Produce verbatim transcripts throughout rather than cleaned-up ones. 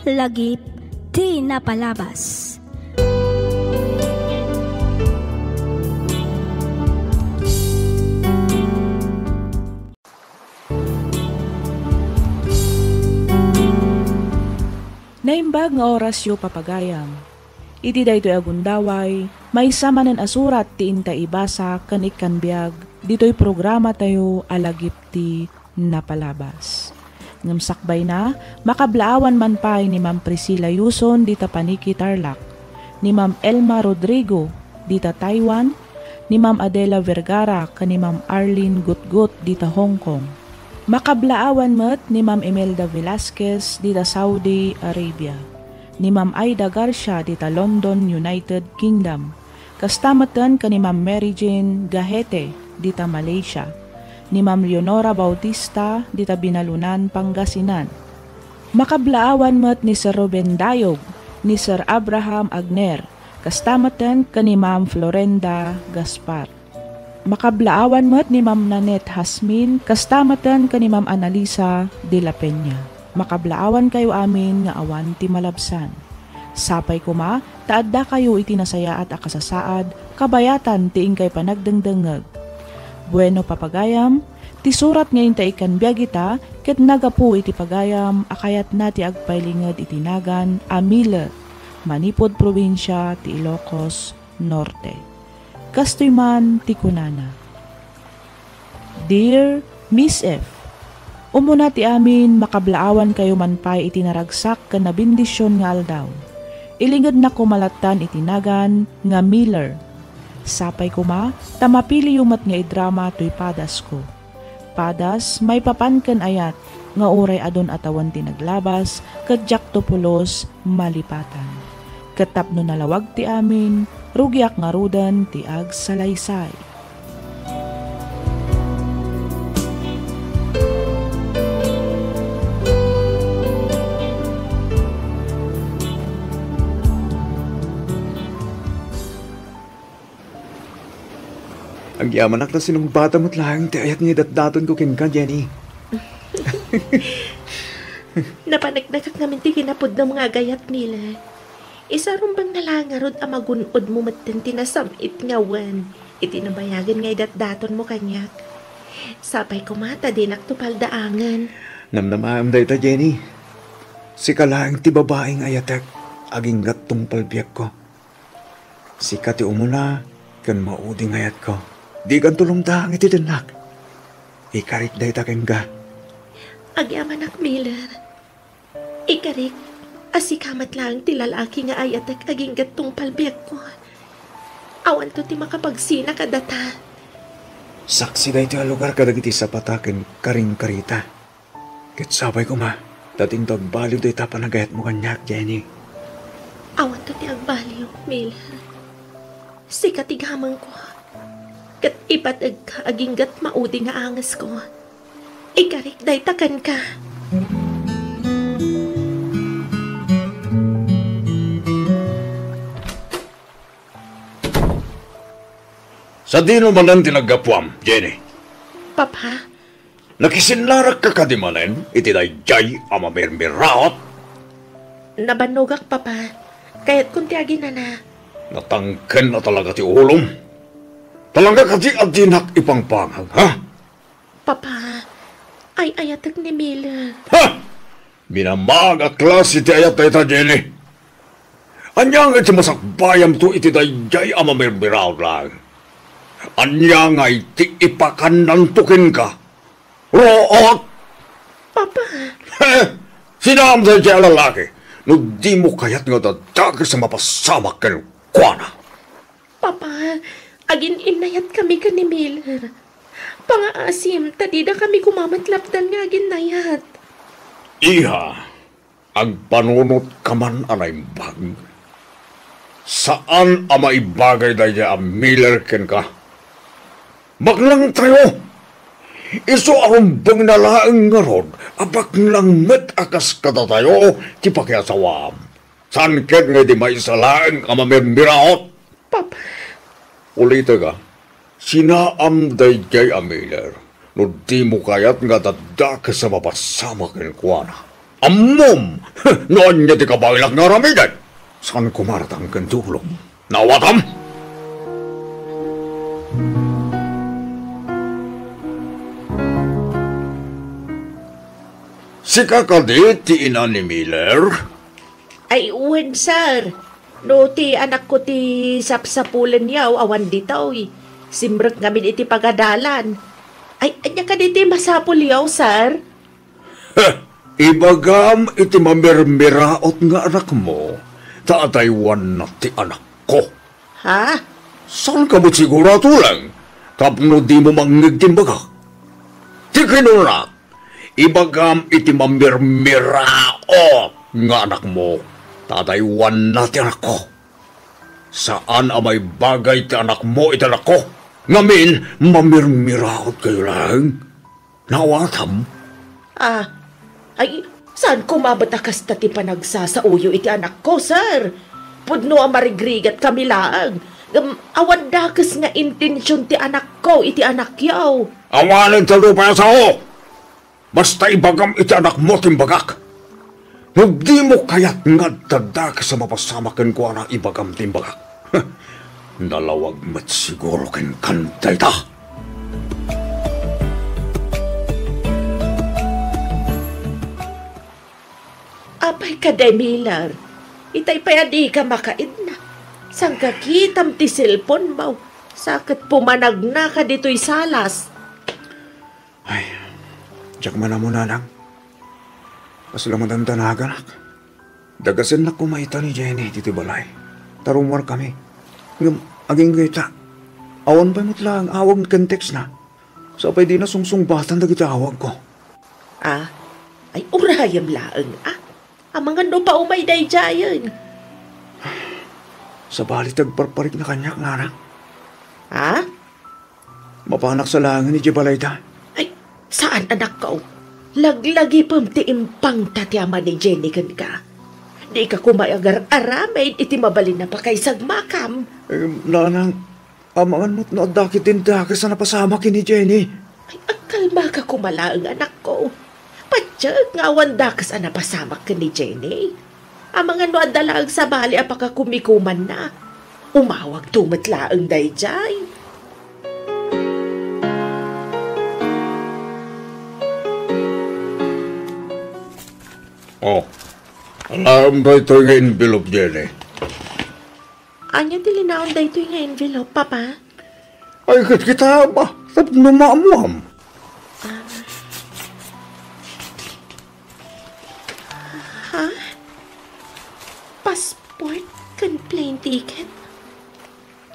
Lagip ti napalabas. Naimbag nga orasyo, papagayam. Iti daytoy a gundaway, maysa manen a surat ti inta ibasa ken ikkan biag ditoy programatayo a Lagip ti Napalabas. Ngem sakbayna, makablaawan man pay ni Ma'am Priscilla Yuson dita Paniki, Tarlac, ni Ma'am Elma Rodrigo dita Taiwan, ni Ma'am Adela Vergara ken ni Ma'am Arlene Gutgut dita Hong Kong. Makablaawan met ni Ma'am Imelda Velasquez dita Saudi Arabia, ni Ma'am Aida Garcia dita London, United Kingdom, kasta metten ken ni Ma'am Mary Jane Gahete dita Malaysia, ni Ma'am Leonora Bautista dita Binalunan, Pangasinan. Makablaawan met ni Sir Ruben Dayog, ni Sir Abraham Agner, kasta metten ken ni Ma'am Florenda Gaspar. Makablaawan met ni Ma'am Nanette Jasmine, kasta metten ken ni Ma'am Annalisa de la Peña. Makablaawankayo amin nga awan ti malabsan. Sapay koma ta addakayo iti nasayaat a kasasaad kabayatan ti inkay panagdengdengngeg. Bueno, papagayam, ti surat nga inta ikkan biag ita ket nagapu iti pagayam a kayatna ti agpailinged iti nagan a Miller manipud probinsia ti Ilocos Norte. Kastoy man ti kunana, "Dear Miss F, umuna ti amin, makablaawankayo man pay iti naragsak ken nabendision nga aldaw. Ilingednak koma lattan iti nagan nga Miller. Sapay koma ta mapiliyo met nga idrama toy padasko. Padas maipapan ken ayat nga uray adun a tawen ti naglabas ket diakto pulos malipatan. Ket tapno nalawag ti amin, rugiak ngaruden ti agsalaysay." Agyamanak ta sinungbatam met laeng ti ayat nga idatdatonko kenka, Jenny. Napaneknekak ngamin ti kinapudnam nga agayat, Miller. Isarumbangna laeng ngarud a magun-odmo metten ti nasam-it nga awan iti nabayagen nga idatdatonmo kaniak. Sapay koma ta dinakto paldaangen. Namnamaem dayta, Jenny. Sika laeng ti babai nga ayatek agingga tungpal biagko. Sika ti umuna ken maudi nga ayatko. Dikanto lumdaang iti dennak. Ikarik dayta kenka. Agyamanak, Miller. Ikarik a sika met laeng ti lalaki nga ayatek agingga tungpal biagko. Awanto ti makapagsina kadata. Saksi daytoy a lugar kadagiti sapata ken karingkarita. Ket sapay koma, ta dinto agbaliw dayta panagayatmo kaniak, Jenny. Awanto ti agbaliw, Miller. Sika ti gamengko. Ket ipategka aginggat maudi nga angesko. Ikarik dayta kenka. Sadino manen ti naggapuam, Jenny? Papa? Nakisinnarakka kadi manen iti daydiay a mamirmiraot? Nabannogak, Papa. Kayatkon ti aginana. Natangken a talaga ti ulom. Talaga kadi a dinak ipangbangag, ha? Papa, ay-ayatek ni Miller. Ha! Minamag a klase ti ayat dayta, Jenny. Ania ngay ti masakbayamto iti daydiay a mamirmiraot laeng? Ania ngay ti ipakannanto kenka? Ruot! Papa! He! Sinaam daydiay a lalaki no dimo kayat nga dadakes a mapasamak kenkuana. Papa, agin-innayatkami ken ni Miller. Pangaasim ta didakami koma met lapdan nga aginnayat. Iha, agpanunot ka man a naimbag. Saan a maibagay daydiay a Miller kenka. Baklangtayo. Isu a rumbengna laeng ngarud a baklang met a kas kadatayo ti pakiasawaam. Saan ket nga idi maysa laeng a mamirmiraot? Papa. Ulitek, a, sinaam daydiay a Miller no dimo kayat nga dadakes a mapasamak kenkuana. Ammom no ania ti kabaelak nga aramiden. Saan koma a natangken ti ulom. Naawatam? Sika kadi ti ina ni Miller? Ay, wen, sir. No ti anakko ti sapsapulenyo, awan ditoy. Simrek ngamin iti pagadalan. Ay, ania kadi ti masapulyo, sir? Heh, ibagam iti mamirmiraot nga anakmo, ta adaywanna ti anakko. Ha? Saanka met siguro a tuleng tapno dimo mangngeg ti imbagak? Ti kinunak, ibagam iti mamirmiraot nga anakmo, ta adaywanna ti anakko. Saan a maibagay ti anakmo iti anakko, ngamin mamirmiraot kayo laeng. Naawatam? Ah, ay, saan koma met a kasta ti panagsasaoyo iti anakko, sir? Pudno a marigrigat kami laeng. Ngem awan dakes nga intension ti anakko iti anakyo. Awanen ta dua pay a sao. Basta ibagam iti anakmo ti imbagak. No dimo kayat nga adda dakes a mapasamak kenkuana, ibagam ti imbagak. Nalawag met siguro kenkan dayta. Apay kadi, Miller, itay pay a dika makaidna. Sangkakitam ti cellphone mo, sa ket pumanagnaka ditoy salas. Ay, diak man ammo, nanang. Kasla met dayta, naganak. Dagasennak koma ita ni Jenny ditoy balay. Ta rummuarkami. Ngem, agingga ita, awan pay met laeng awag ken textna. Sa pay dina sungsungbatan dagiti awagko. Ah, ay, urayem laeng, ah. Amangan no paumay daydiayen. Sabali ti agparparikna kaniak, nanang. Ha? Mapanak sa laengen idiay balayda. Ay, saan, anakko. Laglagipem ti impangta ti ama ni Jenny kenka. Dika koma agar-aramid iti mabalin a pakaisagmakam. Eh, nanang, amangan met no adda ketdin dakes a napasamak ken ni Jenny. Ay, agkalmaka koma laeng, anakko. Patiek nga awan dakes a napasamak ken ni Jenny. Amangan no adda laeng sabali a pakakumikumanna. Umawagto met laeng daydiay. Oh, alaem daytoy nga envelope, Jenny. Ania ti linaon daytoy nga envelope, Papa? Ay, ket kita, ba, tapno maammuam. Ah. Ha? Passport ken plane ticket?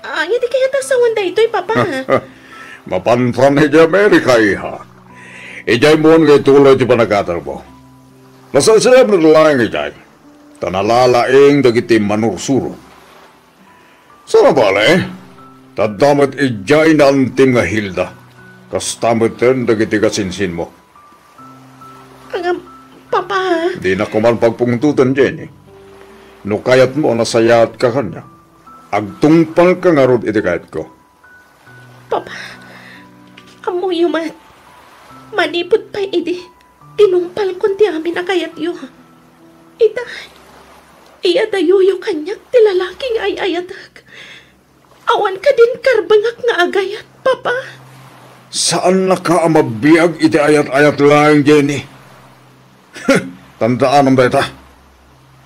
Ania ti kayat a sawen daytoy, Papa? Mapantan idiay Amerika, iha. Idiay mo nga ituloy ti panagkatermo. Nasalserrek laeng idiay, ta nalalaing dagiti manursuro. Saan a bale, ta adda met idiay naantim nga Hilda. Kasta met dagiti kasinsinmo. Ngem, Papa. Dinak koma pagpungtoten, Jenny. No kayatmo a nasayaatka kaniak, agtungpalka ngarud iti kayatko. Papa, ammoyo met, manipud pay idi, tinungpalkon ti amin a kayatyo. Ita, iyadayoyo kaniak ti lalaki nga ay-ayatek. Awan kadin karbengak nga agayat, Papa. Saannaka a mabiag iti ayat-ayat laeng, Jenny. Tandaanam dayta.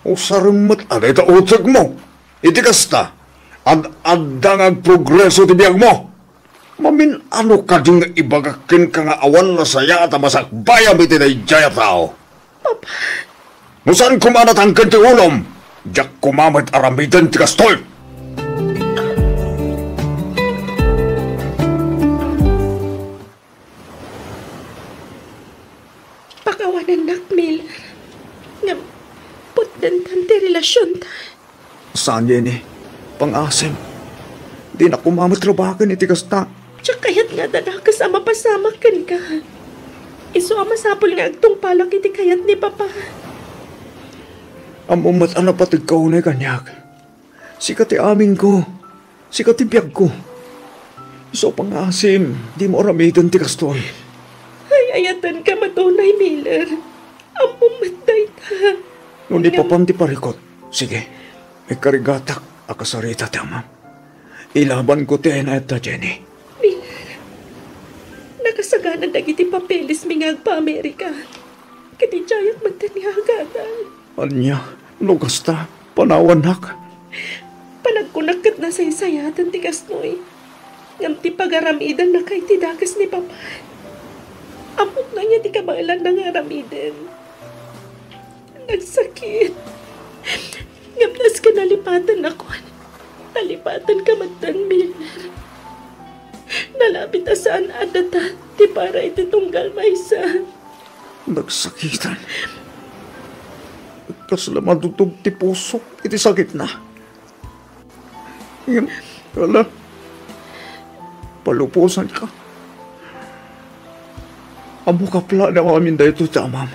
Usarem met a dayta utegmo. Iti kasta, ad-adda nga agprogreso ti biagmo. Mamin-ano kadi nga ibagak kenka nga awan nasayaat a masakbayam iti daydiay a tao? Papa. No saan koma a natangken ti ulom, diak koma met aramiden ti kastoy. Pakawanennak, Miller. Ngem, putdentan ti relasionta. Saan, Jenny? Pangaasim. Dinak koma met rabaken iti kasta. Diak kayat nga adda dakes a mapasamak kenka. Isu a masapul nga agtungpalak iti kayat ni Papa. Ammom met a napateg ka unay kaniak. Sika ti aminko. Sika ti biagko. Isu a pangaasim, dimo aramiden ti kastoy. Ay, ayatenka met unay, Miller. Ammom met dayta. No ni Papan ti parikut, sige, ikarigatak a kasarita ti amam. Ilabanko ti ay-ayatda, Jenny. Miller, nakasagana dagiti papeles mi nga agpa-Amerika. Ket idiayak met ti agadal. Ania, no kasta, panawannak. Panagkunak ket nasaysayaten ti kastoy. Ngem ti pagaramidennaka iti dakes ni Papa. Ammok no ania ti kabaelanna nga aramiden. Nagsakit. Ngem nasken nalipatennakon. Nalipatenka metten, Miller. Nalabit a saan a data ti para iti tunggal maysa. Nagsakitan. Kasla madutog ti pusok iti sakitna. Ngem, ala, palubosanka. Ammok a plano amin daytoy ti amam.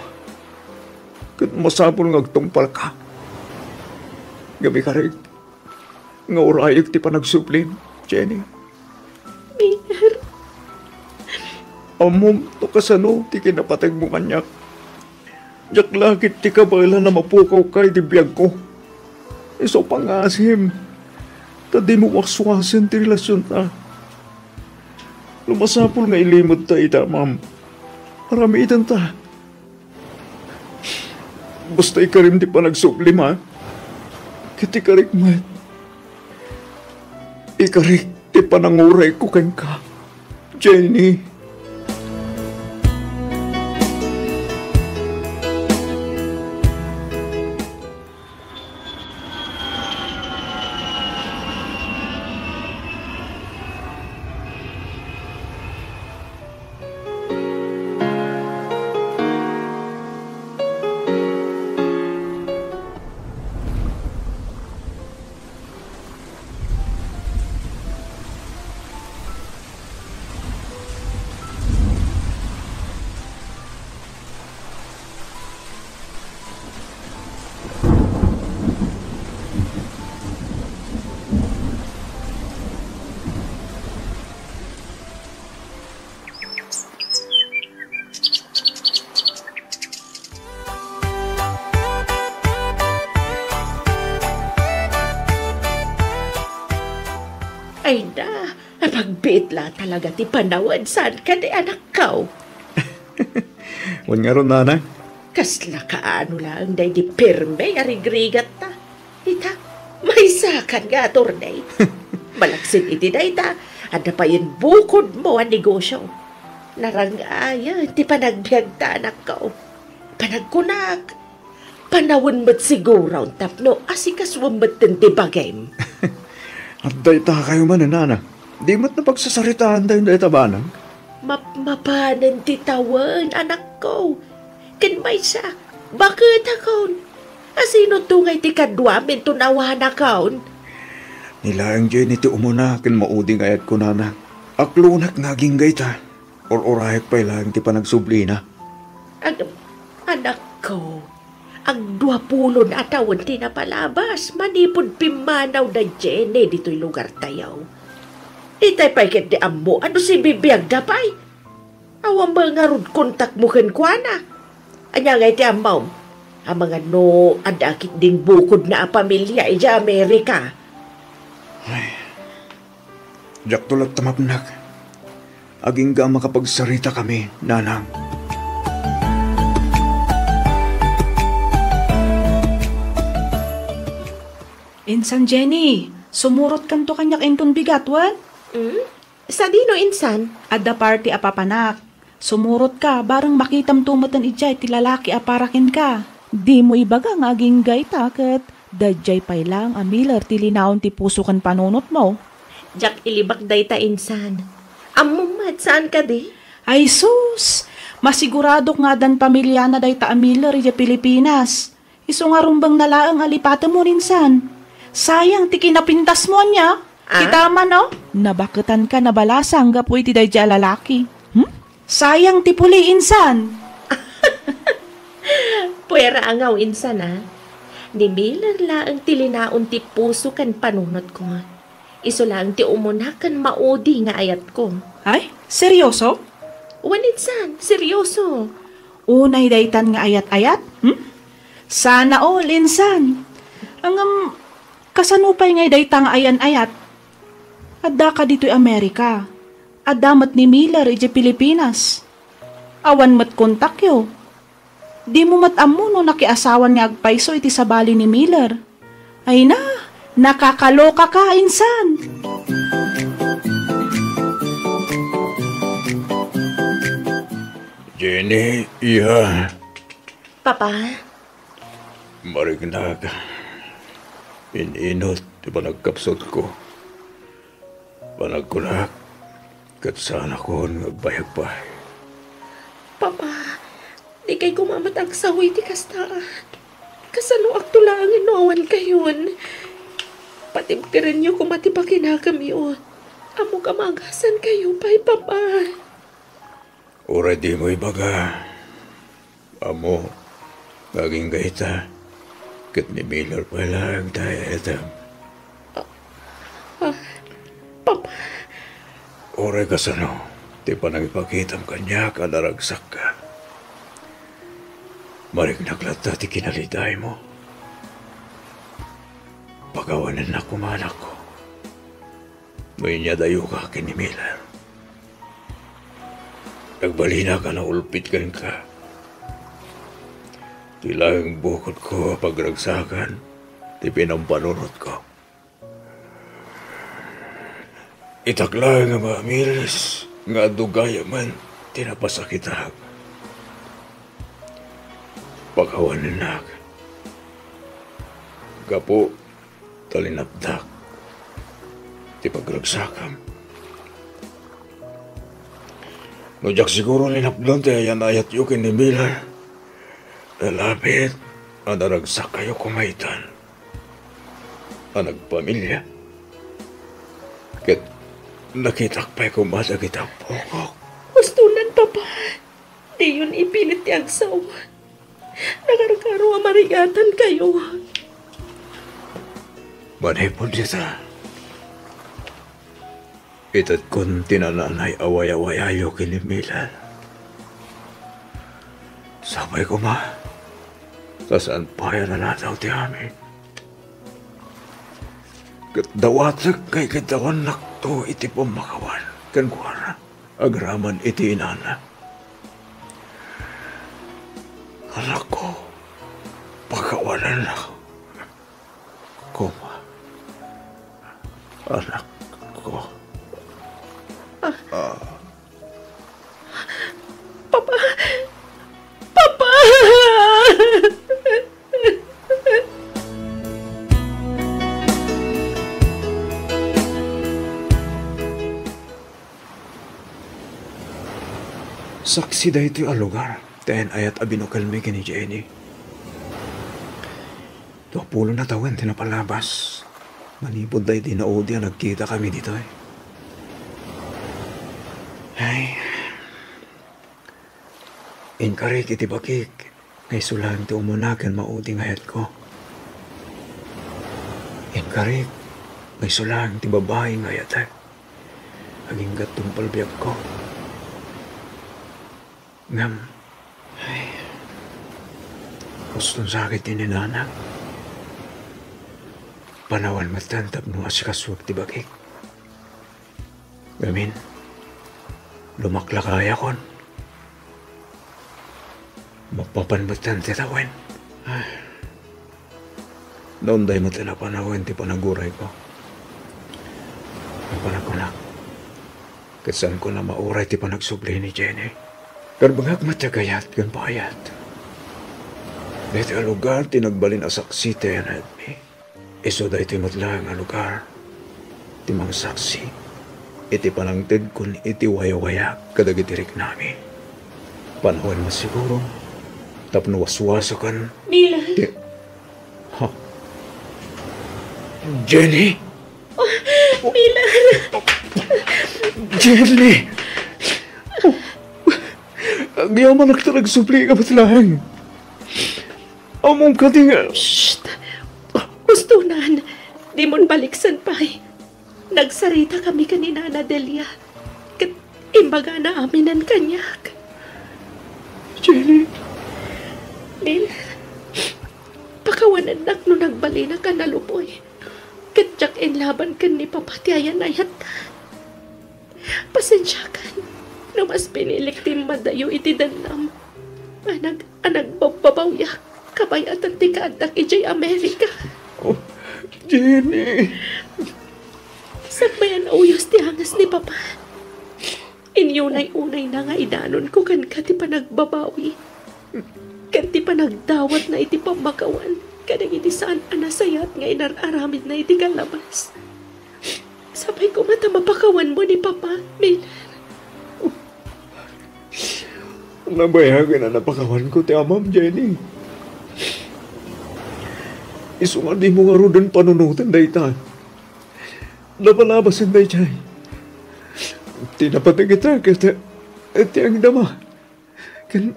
Ket masapul nga agtungpalka. Ngem ikarik nga urayek ti panagsublim, Jenny. Miller. Ammom no kasano ti kinapateg mo kaniak. Diak la ket ti kabaelan a mapukawka iti biagko. Isu pangasim, ta dimo waswasen ti relasionta. No masapul nga ilimedta ita, ma'am, aramidenta. Basta ikarim ti panagsublim, ha? Ket ikarik met. Ikarik ti panangurayko kenka, Jenny. Ay na, napagbiit la talaga ti panawen saan kadi, anakko. Wen ngarud, nanang. Kasla kaano laeng daydi pirme a rigrigatta. Ita, maysakan nga attorney. Malaksid iti dayta, adda payen bukodmo a negosio. Narangayen ti panagbiagta, anakko. Panagkunak, panawen met siguron tapno asikasuem metten ti bagim. Adda ita kayo manen, nana. Di met napagsasaritaan dayta banag. Mapmapanen ti tawen, anakko. Ken maysa, baketakon. Asino to nga iti kaduam inton awanakon? Ni laeng Jenny ti umuna ken maudi nga ayatko, nana. Aklonak nga agingga ita. Ur-urayek pay laeng ti panagsublina. Ag-, anakko, agduapulon a tawen ti napalabas manipud pimmanaw da Jenny ditoy lugartayo. Itay pay ket di ammo a no sibibiagda pay. Awan met ngarud kontakmo kenkuana. Ania ngay ti ammom? Amangan no adda ketdin bukodna a pamilia idiay Amerika. Ay, diakto latta mapnek. Agingga a makapagsaritakami, nanang. Insan Jenny, sumurotkanto kaniak inton bigat, wen? Hmm? Sadino insan? Adda party a papanak. Sumurotka, bareng makitamto metten idiay ti lalaki a para kenka. Dimo ibaga nga agingga ita ket daydiay pay laeng a Miller ti linaon ti puso ken panunotmo. Diak ilibak dayta insan. Ammom met, saan kadi? Ay sus! Masiguradok nga addan pamiliana dayta a Miller idiay Pilipinas. Isu nga rumbengna laeng a lipatemmo insan. Sayang ti kinapintasmo, ania? Ah? Kita man, oh. Nabaketanka nabalasang gapu iti daydiay a lalaki. Hmm? Sayang ti puli insan. Puera a ngaw insan, ah. Ni Miller laeng ti linaon ti puso ken panunotko. Isu laeng ti umuna ken maudi nga ayatko. Ay, seryoso? Wen insan, seryoso. Unay daytan nga ayat-ayat? Hmm? Sana all, insan. Ngem, kasano pay ngay dayta nga ayan-ayat? Addaka ditoy Amerika. Adda met ni Miller idiay Pilipinas. Awan met kontakyo. Dimo met ammo no nakiasawan nga agpayso iti sabali ni Miller. Ay na, nakakalokaka, insan. Jenny, iya. Papa? Mariknak. In-inut ti panagkapsutko. Panagkunak, ket saanakon nga agbayag pay. Papa, dikay koma met agsaw iti kasta. Kasanoakto laengen no awankayon? Patibkerenyo koma ti pakinakemyo. Ammok a maagasankayo pay, Papa. Uray dimo ibaga, ammo nga agingga ita, ket ni Miller pay laeng ti ay-ayatem. Ah, ah, Papa. Uray kasano ti panangipakitam kaniak a naragsakka, mariknak latta ti kinalidaymo. Pakawanennak koma, anakko. No inyadayoka ken ni Miller, agbalinak a naulpit kenka. Ti laeng bukodko a pagragsakan ti pinampanunotko. Itak laeng a maamiris nga adu gayamen ti napasakitak. Pakawanennak. Gapu ta linapdak ti pagragsakam. No diak siguro linapdan ti ayan-ayatyo ken ni Miller, nalapit a naragsakkayo koma itan a nagpamilia. Ket nakitak pay koma dagiti ammokok. Hustonan, Papa. Diyon ipilit ti agsaw. Nakarkaro a marigatankayo. Manipud dita, itedkon ti nananay a wayawayayo ken ni Miller. Sapay koma ta saan pay a naladaw ti amin. Ket dawatek nga ikiddawannakto iti pammakawan kenkuana agraman iti inana. Anakko, pakawanennak koma, anakko. Ah. Papa! Papa! Saksi daytoy a lugar ti ayan-ayat a binukelmi ken ni Jenny. Dua pulona tawen ti napalabas. Manipud daydi naudi a nagkitakami ditoy. Ay. Inkarik iti bakik nga isu laeng ti umuna ken maudi nga ayatko. Inkarik nga isu laeng ti babai nga ayatek. Agingga't tungpal biagko. Ngem, ay, huston sakit ti ninanak. Panawen metten tapno asikasuak ti bakik. Ngamin, lumaklakayakon. Mapapan metten ti tawen. Ay. Naunday met a napanawen ti panagurayko. Napanagkunak, ket saanko a mauray ti panagsubli ni Jenny. Karbengak met ti agayat ken paayat. Daytoy a lugar ti nagbalin a saksi ti ayan-ayatmi. Isu daytoy met laeng a lugar ti mangsaksi iti panangtedkon iti wayawayak kadagiti riknami. Panawen met siguro tapno waswasaken Milan. Ti, ha? Jenny? Oh, Milan! Jenny! Oh, agyamanak ta nagsublika met laeng. Ammom kadi nga Shh! Hustonan, dimon baliksen pay. Nagsaritakami ken ni Nana Delia, ket imbagana aminen kaniak. Jenny. Mil, Kawanennak no nagbalinak a naluboy. Ket diak inlaban ken ni Papa ti ayan-ayatta. Pasensiakan no mas pinilik ti immadayo iti dennam a nag-, a nagbabbabawiak kabayatan ti kaaddak idiay Amerika. Oh, Jenny! Sakbayan a uyos ti angas ni Papa. Inyunay-unayna nga idanonko kenka ti panagbabawi ken ti panagdawatna iti pammakawan kadagiti saan a nasayaat nga inar-aramidna iti kalabas. Sapay koma ta mapakawanmo ni Papa, Miller. Nabayagen a napakawanko ti amam, Jenny. Isu nga dimo ngaruden panunoten dayta. Napalabasen daydiay. Ti napateg ita ket ti agdama ken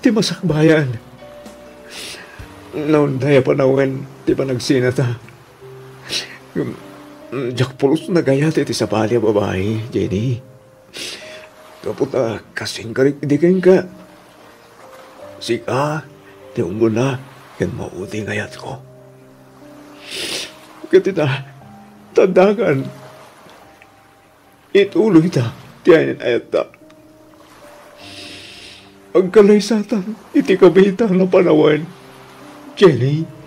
ti masakbayan. Naunday a panawen ti panagsinata. Diak pulos nagayat iti sabali a babai, Jenny. Gapu ta kasin ka idi kenka. Sika ti umuna ken maudi nga ayatko. Ket ita, tandagan, ituloyta ti ayan-ayatta. Agkalaysatan iti kabiitan a panawen, Jenny.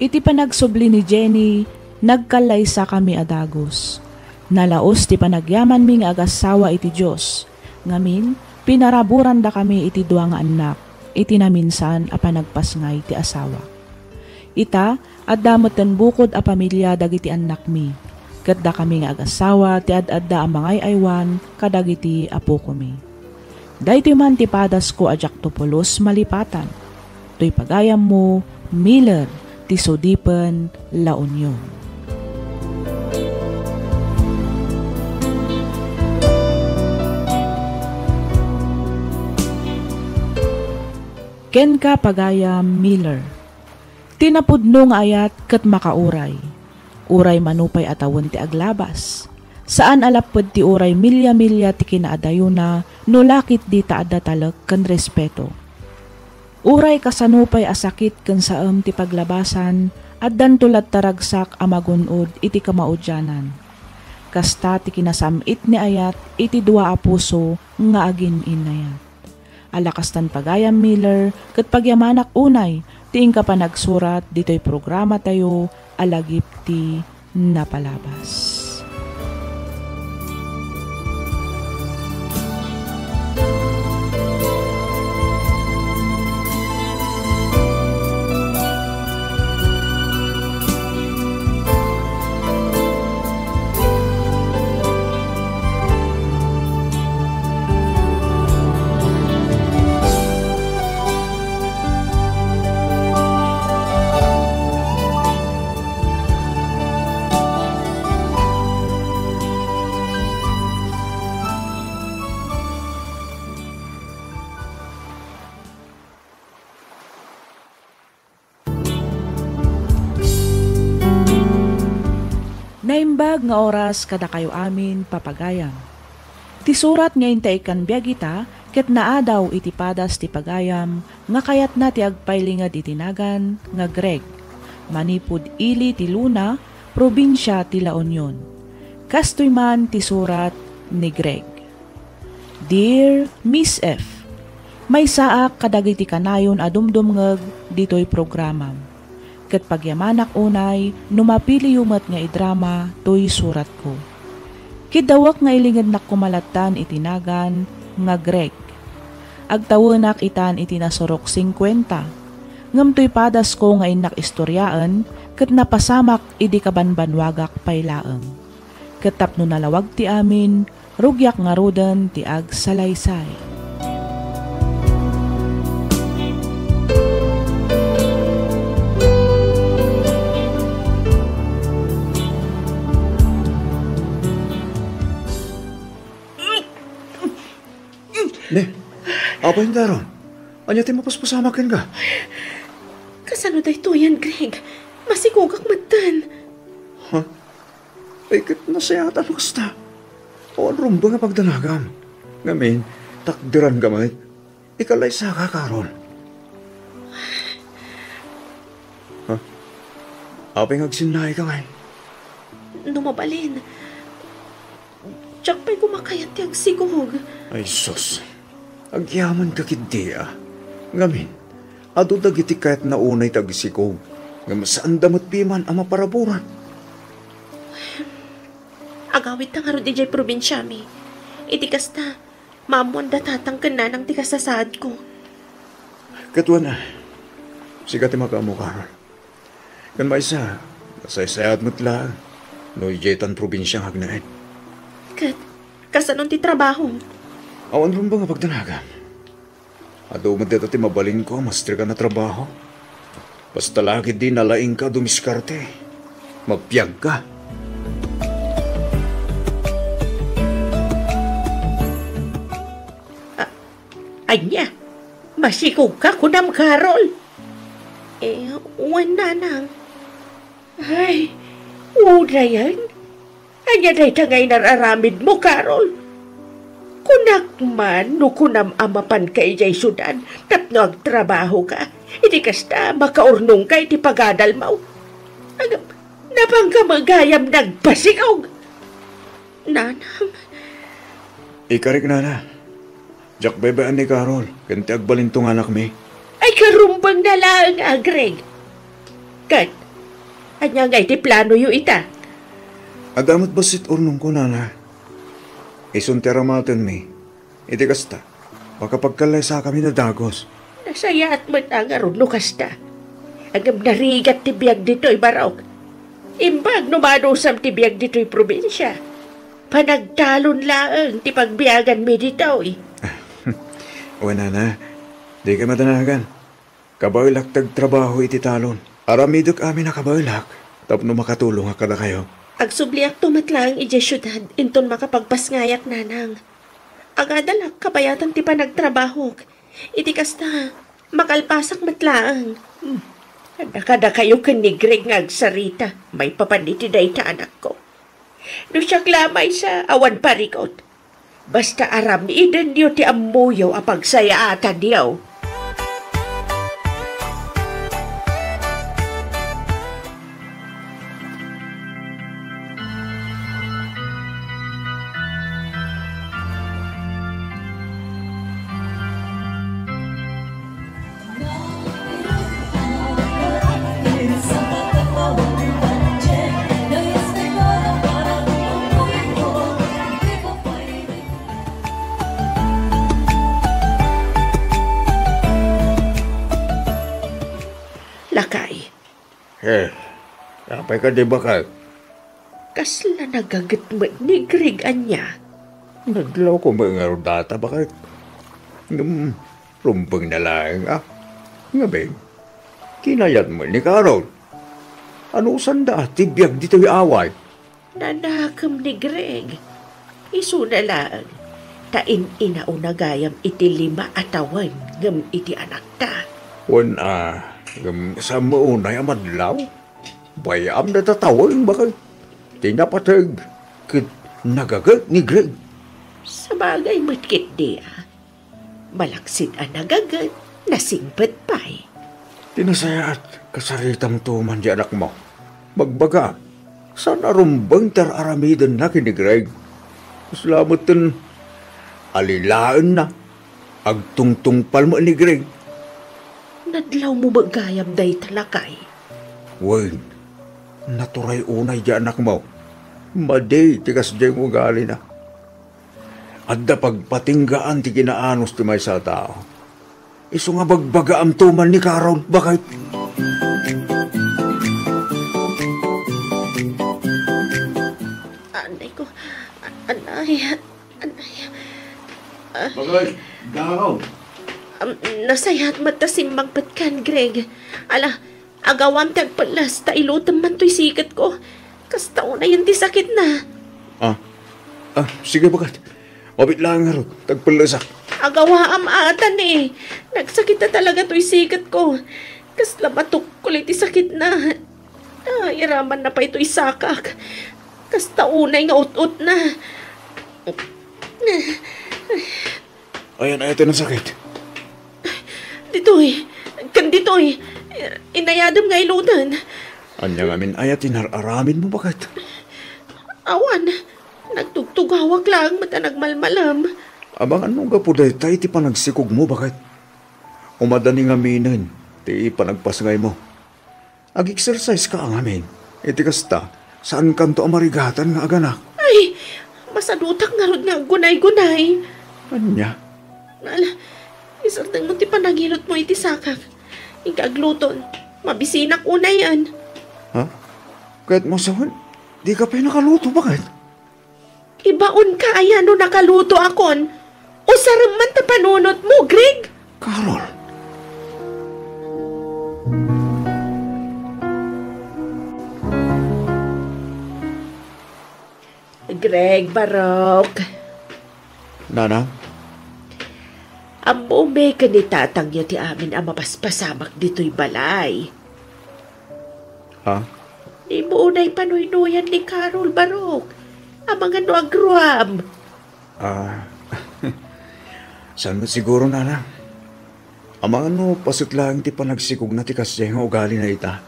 Iti panagsubli ni Jenny, nagkallaysakami a dagus. Nalaus ti panagyamanmi nga agassawa iti Dios. Ngamin, pinaraburandakami iti dua nga annak iti naminsan a panagpasngay ti asawa. Ita, adda metten bukod a pamilia dagiti annakmi, ket dakami nga agassawa ti ad-adda a mangay-aywan kadagiti apokomi. Daytoy man ti padasko a diakto pulos malipatan. Toy pagayammo, Miller, ti sudipen La Union. Kenka, pagayam Miller, ti napudno nga ayat ket makauray. Uray mano pay a tawen ti aglabas. Saan a lapped ti uray milia-milia ti kinaadayona no la ketdi ta adda talek ken respeto. Uray kasano pay a sakit ken saem ti paglabasan, addanto latta ragsak a magun-od iti kamaudianan. Kasta ti kinasam-it ni ayat iti dua a puso nga agin-innayat. Ala kastan, pagayam Miller, ket pagyamanak unay ti inka panagsurat ditoy programatayo a Lagip ti Napalabas. Naimbag nga oras kadakayo amin, papagayam. Ti surat nga inta ikkan biag ita ket naadaw iti padas ti pagayam nga kayatna ti agpailinged iti nagan nga Greg, manipud ili ti Luna, probinsia ti La Union. Kastoy man ti surat ni Greg. Dear Miss F, maysaak kadagiti kanayon a dumdumngeg ditoy programam. Ket pagyamanak unay no mapiliyo met nga idrama toy suratko. Kiddawek nga ilingednak koma lattan iti nagan nga Greg. Agtawenak itan iti nasurok singkuenta, ngem toy padasko nga innak istoriaen ket napasamak idi kabanbanwagak pay laeng. Ket tapno nalawag ti amin, rugiak ngaruden ti agsalaysay. Ne, Apay, Daron? Ania ti mapaspasamak kenka? Kasano daytoyen, Greg? Masikogak metten. Ha? Ay, ket nasayaat no kasta. Awan rumbeng a pagdanagam. Ngamin, takderanka met. Ikalaysaka, Carol. Ha? Apay nga agsinnaika ngay? No mabalin, diak pay koma kayat ti agsikog. Ay, sus. Agyamankak ketdi a. Ngamin, adu dagiti kayatna unay ti agsikog, ngem saanda met piman a maparaburan. Agawidta ngarud idiay probinsiami. Iti kasta, maammoanda tatang ken nanang ti kasasaadko. Ket wen a, sika ti makaammo, Carol. Ken maysa, nasaysayaat met laeng no idiay tan probinsia nga agnaed. Ket, kasano ti trabaho? Awan rumbeng a pagdanagam. Adu met dayta ti mabalinko a masterkan a trabaho. Basta la ketdi nalaingka a dumiskarte. Mabiagka. A-, ania? Masikogka kunam, Carol? Eh, wen, nanang. Ay, unayen? Ania dayta nga inar-aramidmo, Carol? Kunak man no kunam a mapanka idiay siudad tapno agtrabahoka. Iti kasta, makaurnongka iti pagadalmo. Agam, napangka met gayam nagpasikog. Nanang. Ikarik, nana. Diak bay-bayan ni Carol ken ti agbalinto nga anakmi. Ay, karumbengna laeng a, Greg. Ket, ania ngay ti planoyo ita? Adda met bassit urnongko, nana. Isun ti aramatenmi. Iti kasta, makapagkallaysakami a dagus. Nasayaat met a ngarud no kasta. Ngem narigat ti biag ditoy, Barok. Imbag no madusam ti biag ditoy probinsia. Panagtalon laeng ti pagbiaganmi ditoy. Wen, nana, dika madanagan. Kabaelak ti agtrabaho iti talon. Aramidek amin a kabaelak tapno makatulongak kadakayo. Agsubliakto met laeng idiay siudad inton makapagpasngayak, nanang. Agadalak kabayatan ti panagtrabahok. Iti kasta, makalpasak met laeng. Hmm. Adda kadakayo ken ni Greg nga agsarita maipapan iti dayta anakko. No siak la maysa, awan parikut. Basta aramidenyo ti ammoyo a pagsayaatanyo. Lakay. Eh, apay kadi, baket? Kasla nagaget met ni Greg ania? Nadlawko met ngarud dayta, baket. Ngem, rumbengna laeng a. Ngamin, kinayat met ni Carol. Anusanda ti biag ditoy away? Nanakem ni Greg. Isuna laeng, ta in-inauna gayam iti lima a tawen ngem iti anakta. Wen a, ngem saan met unay a madlaw? Bay-am dayta tawen, baket. Ti napateg ket nagaget ni Greg. Sabagay met ketdi a. Malaksid a nagaget, nasingpet pay. Ti nasayaat, kasaritamto man di anakmo. Bagbagaam, saan a rumbeng ti ar-aramidenna ken ni Greg. Kasla metten alilaenna, agtungtungpal met ni Greg. Nadlawmo met gayam dayta, lakay. Wen, naturay unay di anakmo. Madi ti kasdiay nga ugalina. Adda pagpatinggaan ti kinaanus ti maysa a tao. Isu nga bagbagaamto man ni Carol, baket. Anay ko. Anay. Anay. Ah. Baket, Carol. Um, nasayaat met ta simmangpetkan, Greg. Ala, agawam ti agpelles ta ilutem man toy siketko. Kasta unayen ti sakitna. Ah. Ah, sige, baket. Mabiit laeng ngarud, ti agpellesak. Agawaam ata ni. Nagsakit a talaga toy siketko. Kasla matukkol iti sakitna. Ay, iramanna pay toy sakak. Kasta unay nga ut-utna. Ayan, ayan ti nasakit. Ditoy. Ken ditoy. Inayadem nga iluten. Ania ngamin aya ti nar-aramidmo, baket? Awan. Nagtugtugawak laeng met a nagmalmalem. Amangan no gapu dayta iti panagsikogmo, baket? Umadani ngaminen ti panagpasngaymo. Ag-exercise ka ngamin. Iti kasta, saankanto a marigatan nga aganak. Ay, masadutak ngarud nga aggunay-gunay. Ania? Ala, isardengmo ti panangilutmo iti sakak. Inka agluton. Mabisinak unayen. Ha? Kayatmo a sawen, dika pay nakaluto, baket? Ibaonka aya no nakalutoakon? Usarem man ta panunotmo, Greg! Carol! Greg, Barok. Nanang? Ammom ken ni tatangyo ti amin a mapaspasamak ditoy balay. Ha? Dimo unay panuynoyan ni Carol, Barok. Amangan no agruam. Ah, saan met siguro, Nanang? Amangan no paset laeng ti panagsikogna ti kasdiay nga ugalina ita.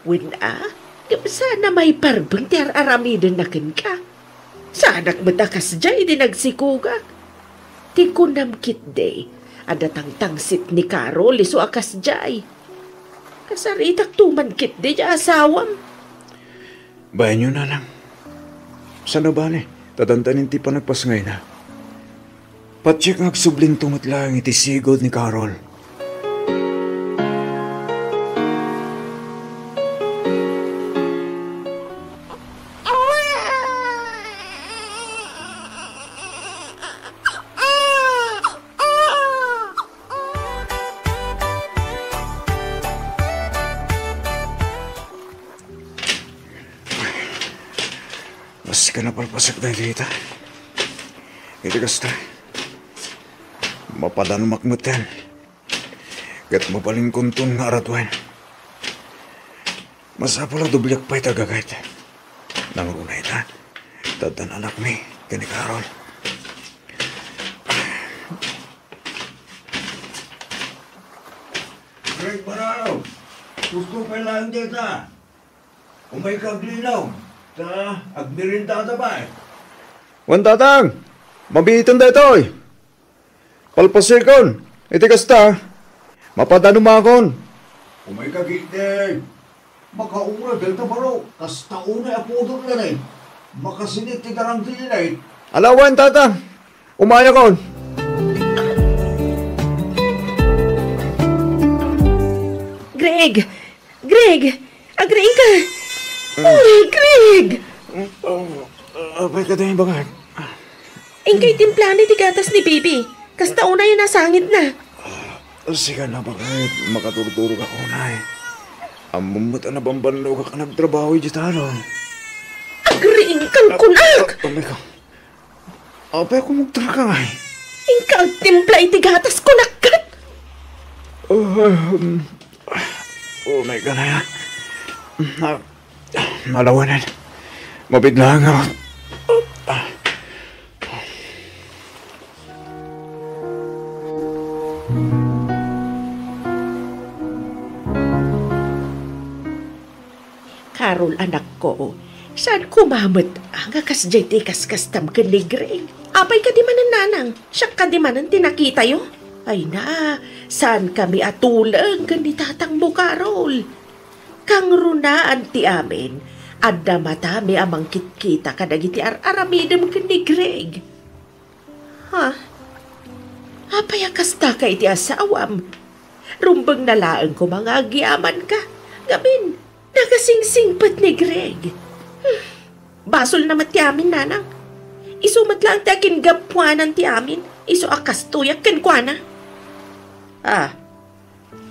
Wen a, ngem saan a maiparbeng ti ar-aramidenna kenka. Saanak met a kasdiay idi nagsikogak. Ti kunam ketdi, adda tangtangsit ni Carol isu a kasdiay. Kasaritakto man ketdi ti asawam. Bayanyo, Nanang. Saan a bale, ta dandanin ti panagpasngayna. Patiek nga agsublinto met laeng iti sigud ni Carol. Maski napalpasak dayta. Iti kasta, mapadanumak metten. Ket mabalinkonton nga aratuen. Masapul a dobliak pay ti agagayat. Nangruna ita, ta addan anakmi ken ni Carol. Greg Barao, gusto pay laeng dayta. Umayka aglinaw, ta agmeriendada pay. Wen, Tatang, mabiitan daytoy. Palpasekon, iti kasta, mapadanumakon. Umayka ketdi. Makaura dayta baro, kasta unay a pudot laeng. Makasinit ti darang ti init. Ala wen, Tatang. Umayakon. Greg! Greg! Agriingka! Mm. Oh, Greg! Oh, apay kadi, baket? Inkay timplana ti gatas ni Bibi. Kasta unay a nasangitna. Ah, sige na, baket. Makaturturogak unay. Ammom met a nabambannogak a nagtrabaho idiay talon. Agriingkan kunak! Ah, ah, apay ka? Apay a kumugtarka ngay? Inka agtimpla iti gatas, kunak ket. Um, oh my God, ay, ah. Na, nalawanan. Mabigla nga. Carol, anakko, saan koma met nga kasdiay ti ikaskastam ken ni Greg? Apay kadi manen, nanang? Siak kadi manen ti nakitayo? Ay na, saankami a tuleng ken ni tatangmo, Carol. Kangrunaan ti amin, adda matami a mangkitkita kadagiti ar-aramidem ken ni Greg. Ha? Apay a kastaka iti asawam? Rumbengna laeng koma nga agyamanka. Ngamin, nakasingsingpet ni Greg. Hmm. Basolna met ti amin, nanang. Isu met laeng ti akingapuanan ti amin. Isu a kastoyak kenkuana. Ah,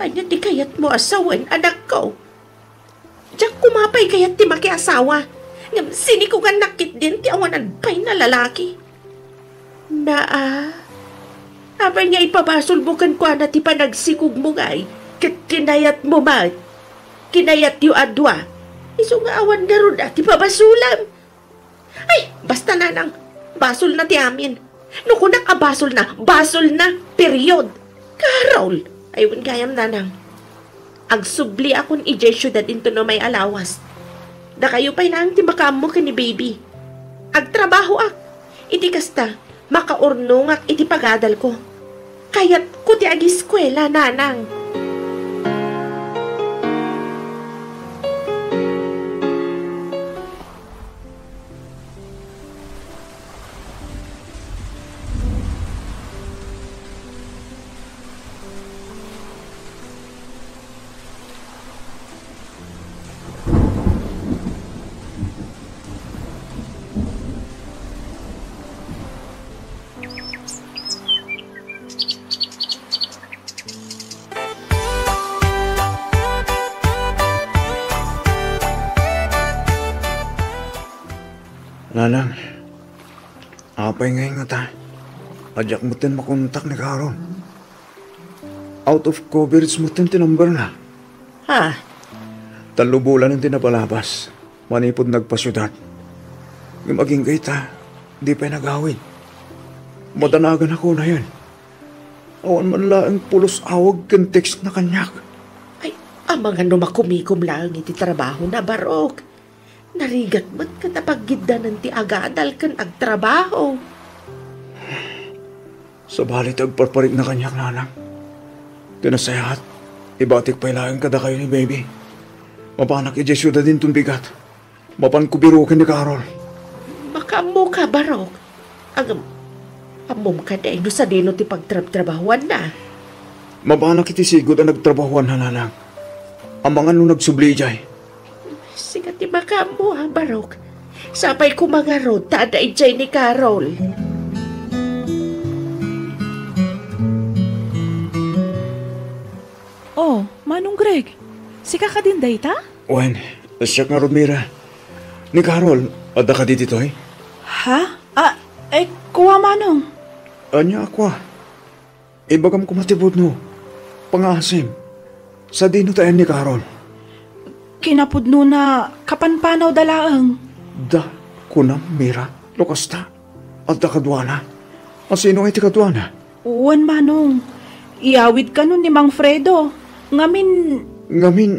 ania ti kayatmo a sawen, anakko? Diak koma pay kayat ti makiasawa, ngem sinikugannak ketdin ti awanan pay a lalaki. Naa, Apay nga ipabasolmo kenkuana ti panagsikogmo ngay, ket kinayatmo met? Kinayatyo a dua. Isu nga awan ngarud a ti pabasolam. Ay, basta, nanang, basolna ti amin. No kunak a basolna, basolna, period. Carol! Ay, wen gayam, nanang. Agsubliakon idiay siudad intono may alawas. Dakayo pay laeng ti makaammo ken ni baby. Agtrabahoak. Iti kasta, makaurnongak iti pagadalko. Kayatko ti agiskuela, nanang. Nanang, apay ngay ngata? Diak metten makontak ni Carol. Out of coverage metten ti number na. Ha? Tallo bulanen ti napalabas manipud nagpasiudad. Ngem agingga ita, di pay nagawid. Madanagan ako na yan. Awan man laeng pulos awag ken text na kaniak. Ay, amangan no makumikom laeng iti trabaho na, Barok. Narigat met ket apaggiddanan ti agadal ken agtrabaho. Sabali ti agparparikna kaniak, nanang. Ti nasayaat, ibatik pay laeng kadakayo ni baby. Mapanak idiay siudad inton bigat. Mapanko biroken ni Carol. Makaammoka, Barok. Agam, ammom kadi no sadino ti pagtrabtrabahuanna? Mapanak iti sigud a nagtrabahuanna, nanang. Amangan no nagsubli idiay. Sika ti makaammo, a, Barok. Sapay koma ngarud ta adda idiay ni Carol. Oh, Manong Greg. Sika kadin dayta? Wen, siak ngarud, Mira. Ni Carol, adda kadi ditoy? Ha? Ah, eh, kua, Manong. Ania a kua? Ibagam koma ti pudno. Pangngaasim. Sadino ti ayan ni Carol? Kinapudnona, kapanpanawda laeng. Da, kunam, Mira, no kasta, adda kaduana. A, sino ngay ti kaduana? Wen, Manong. Iyawid kanon ni Mang Fredo. Ngamin, Ngamin,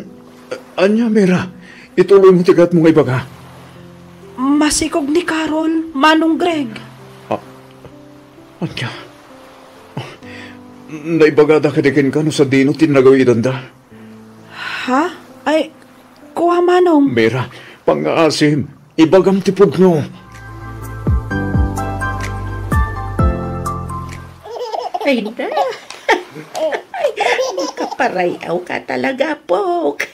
a-, ania, Mira? Ituloymo ti kayatmo nga ibaga. Masikog ni Carol, Manong Greg. A-, ania? Naibagada kadi kenka no sadino ti nagawidanda? Ha? Ay, kua, Manong. Mira, pangngaasim, ibagam ti pudno. Ay, na. Ay, makaparay-aw ka talaga, Pok.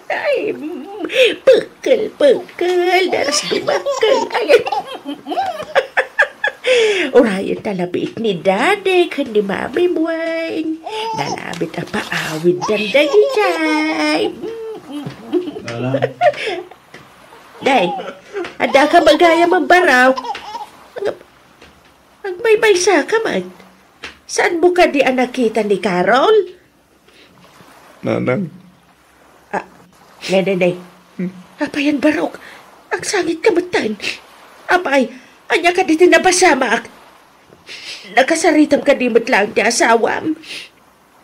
Ay, mm, pekkel, pekkel, daras dumakkel. Ay, urayen ta labiit ni Daddy ken ni Mami Bueng. Nalabit a paawid dandagitay. Nanang. Day, adda ka magayam a baraw. Ag-, agmaymaysa ka met. Saanmo kadi a nakita ni Carol? Nanang. Ah, ne, ne, ne. Hmm? Apay a barok? Agsangit ka metten. Apay, ania kadi ti nabasamak? Nakasaritam kadi met laeng ti asawam?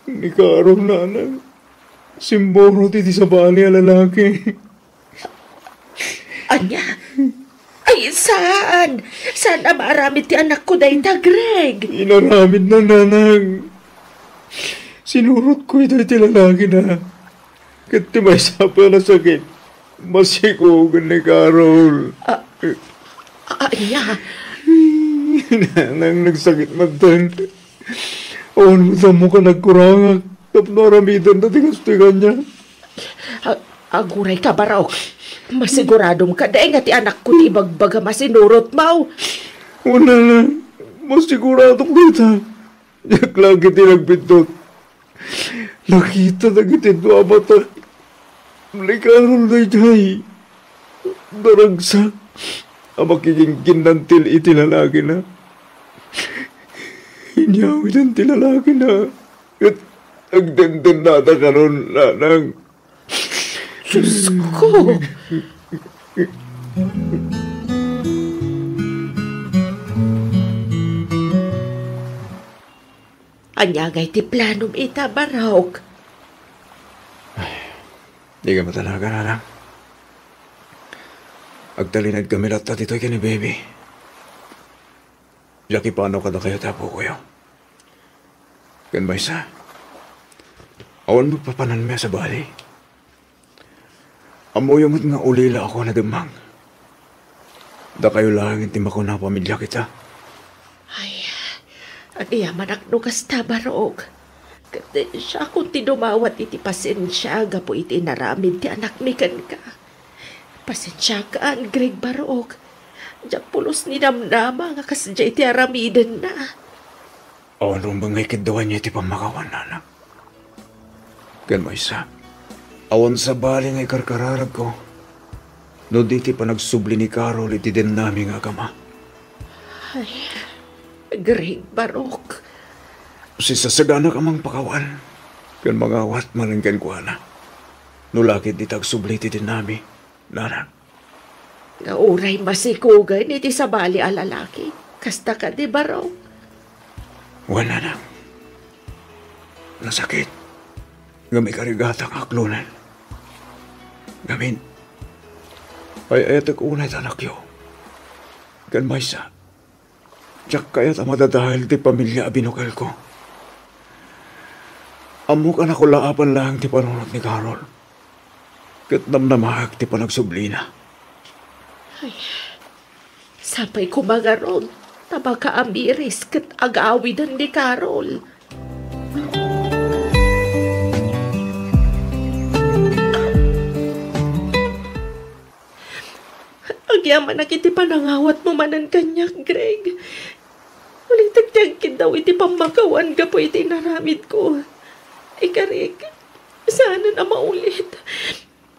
Ni Carol, nanang. Simmurot iti sabali a lalaki. Ania? Ay, saan? Saan a maaramid ti anakko dayta, Greg? Inaramidna, nanang. Sinurotko iti lalaki na. Ket ti maysa pay a nasakit, masikogen ni Carol. Ah, ah, ania? Nanang, nagsakit metten. Awan met ammok a nagkurangak tapno aramidenda ti kastoy kaniak. A-, aguray ka, Barok. Masiguradom kadi nga ti anakko ti ibagbagam a sinurotmo? Wen, nanang, masiguradok dayta. Diak la ketdi nagbiddut. Nakita dagiti dua a matak. Ni Carol daydiay. Naragsak a makigingginnantil iti lalakina. Inyawiden ti lalakina, ket agdendennata karon, nanang. Diosko! Ania ngay ti planom ita, Barok? Dika matanagan, nanang. Agtalinaedkami latta ditoy ken ni Baby. Diak ipanaw kadakayo ti apokoyo. Ken maysa, awan met papananmi a sabali. Ammoyo met nga ulilaak a nademmang. Dakayo laeng ti makuna a pamiliak ita. Ay, agyamanak no kasta, Barok. Ket siakon ti dumawat iti pasensia gapu iti inaramid ti anakmi kenka. Pasensiakan, Greg Barok. Diak pulos ni namnama nga kasdiay ti aramidenna. Awan rumbeng nga ikiddawanyo iti pammakawan, nanang. Ken maysa, awan sabali nga ikarkararagko no di ti panagsubli ni Carol iti dennami nga agama. Ay, Greg Barok. Sisasaganak a mangpakawan ken mangawat manen kenkuana. No la ket di ta agsubli iti dennami, nanang. Nga uray masikugen iti sabali a lalaki. Kasta kadi, Barok? Wen, nanang. Nasakit. Ngem ikarigatak nga aklonen. Ngamin, ay-ayatek unay ti anakyo. Ken maysa, diak kayat a madadael ti pamilia a binukelko. Ammok a nakulaapan laeng ti panunot ni Carol. Ket namnamaek ti panagsublina. Ay, sapay koma ngarud ta makaamiris ket agawiden ni Carol. Agyamanak iti panangawatmo manen kaniak, Greg. Ulitek ti agkiddaw iti pammakawan gapu iti inaramidko. Ikarik, saanen a maulit.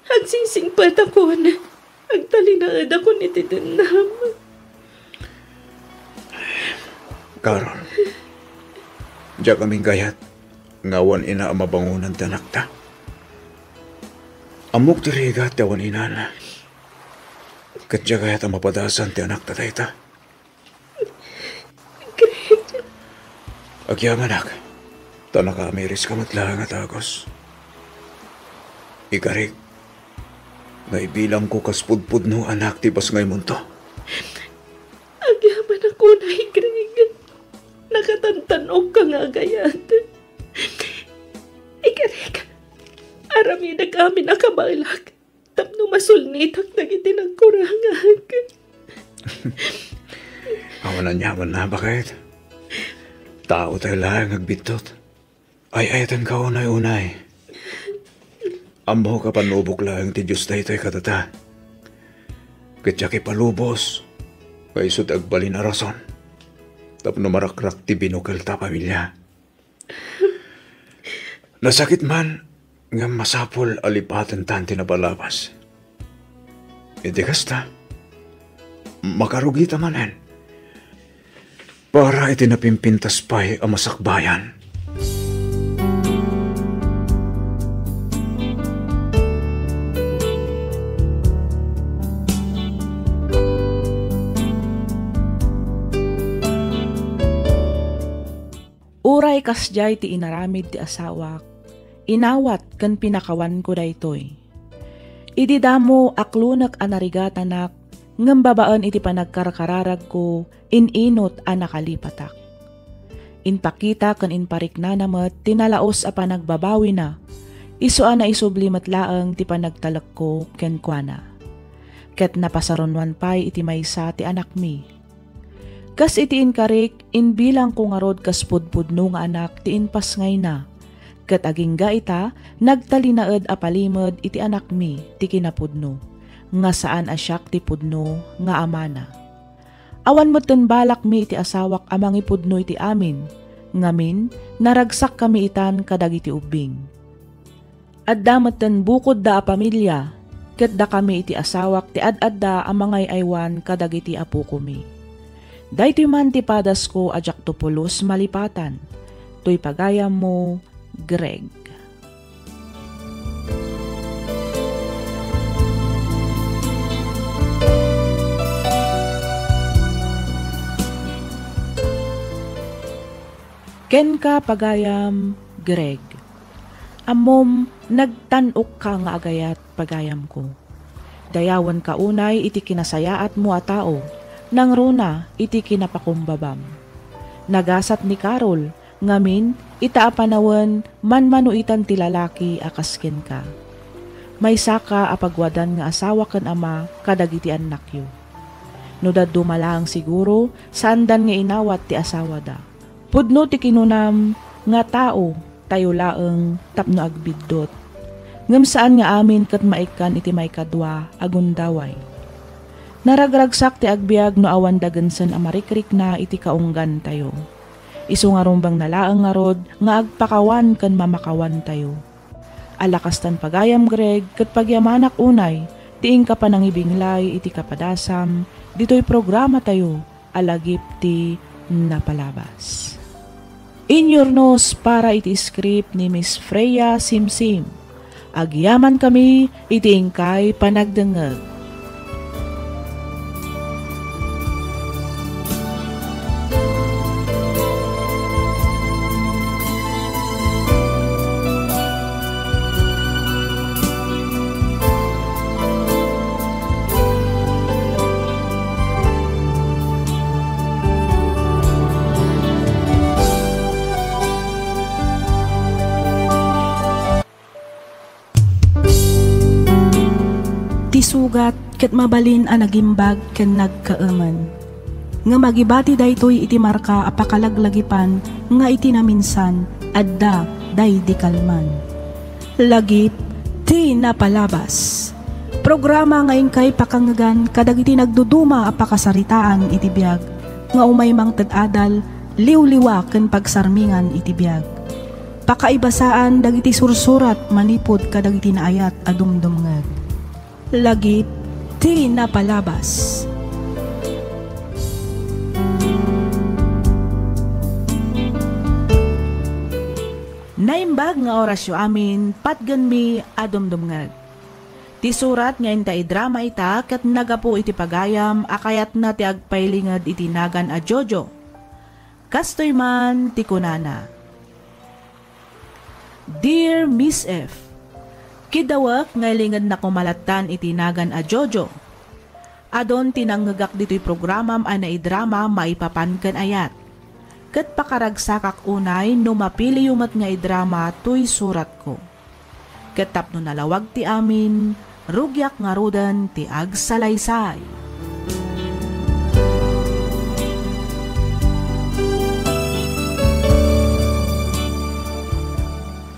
Agsisingpetakon. Agtalinaedakon iti dennam. Carol, diak amin kayat nga awan ina a mabangonan ti anakta. Ammok ti rigat ti awan inana. Ket diak kayat a mapadasan ti anakta dayta. Greg. Agyamanak, ta nakaamiriska met laeng a dagus. Ikarik, nga ibilangko kas pudpudno a anak ti pasngaymonto. Agyamanak unay, Greg. Nakatantan-okka nga agayat. Ikarik, aramidek amin a kabaelak tapno masulnitak dagiti nagkurangak. Awan aniamanna, baket. Taotayo laeng nga agbiddut. Ay-ayatenka unay-unay. Ammok a panubok laeng ti Dios daytoy kadata. Ket diak ipalubos nga isu ti agbalin a rason tapno marakrak ti binukelta a pamilia. Nasakit man, ngem masapul a lipatentan ti napalabas. Iti kasta, makarugita manen para iti napimpintas pay a masakbayan. Uray kasdiay ti inaramid ti asawak, inawat ken pinakawanko daytoy. Idi damo, aklonek a narigatanak, ngem babaen iti panagkarkararagko, in-inut a nakalipatak. Impakita ken impariknana met ti nalaus a panagbabawina, isu a naisubli met laeng ti panagtalekko kenkuana. Ket napasarunoan pay iti maysa ti anakmi. Kas iti inkarik, imbilangko ngarud kas pudpudno nga anak ti impasngayna, ket agingga ita, nagtalinaed a palimed iti anakmi ti kinapudno, nga saan a siak ti pudno nga amana. Awan metten balakmi iti asawak a mangipudno iti amin, ngamin, naragsakkami itan kadagiti ubbing. Adda metten bukodda a pamilia, ket dakami iti asawak ti ad-adda a mangay-aywan kadagiti apokomi. Daytoy man ti padasko a diakto pulos malipatan. Toy pagayammo, Greg. Kenka, pagayam, Greg. Ammom, nagtan-okka nga agayat, pagayamko. Dayawenka unay iti kinasayaatmo a tao, nangruna iti kinapakumbabam. Nagasat ni Carol, ngamin, ita a panawen, manmanuitan ti lalaki a kas kenka. Maysaka a pagwadan nga asawa ken ama kadagiti annakyo. No dadduma laeng siguro, saandan nga inawat ti asawada. Pudno ti kinunam nga tao tayo laeng tapno agbiddut. Ngem saan nga amin ket maikkan iti maikadua a gundaway. Naragragsak ti agbiag no awan dagensen a marikrikna iti kaunggantayo. Isu nga rumbengna laeng ngarud nga agpakawan ken mamakawantayo. Ala kastan pagayam, Greg, ket pagyamanak unay ti inka panangibinglay iti kapadasam ditoy programatayo a Lagip ti Napalabas. Inyurnos para iti script ni Miss Freya Simsim. Agyamankami iti inkay panagdengngeg. Ti sugat ket mabalin a nagimbag ken nagkaemen. Ngem agibati daytoy iti marka a pakalaglagipan nga iti naminsan, adda daydi kalman. Lagip ti Napalabas. Programa nga inkay pakangngegan kadagiti nagduduma a pakasaritaan iti biag nga umay mangted adal, liwliwa ken pagsarmingan iti biag. Pakaibasaan dagiti sursurat manipud kadagiti naayat a dumdumngeg. Lagip ti Napalabas. Naimbag nga orasyo amin, patgenmi a dumdumngeg. Ti surat nga inta idrama ita ket nagapu iti pagayam a kayatna ti agpailinged iti nagan a Jojo. Kastoy man ti kunana, Dear Miss F, kidawek nga ilingednak koma lattan iti nagan a Jojo. Adun ti nangngegak ditoy programam a naidrama maipapan ken ayat. Ket pakaragsakak unay no mapiliyo met nga idrama toy suratko. Ket tapno nalawag ti amin, rugiak ngaruden ti agsalaysay.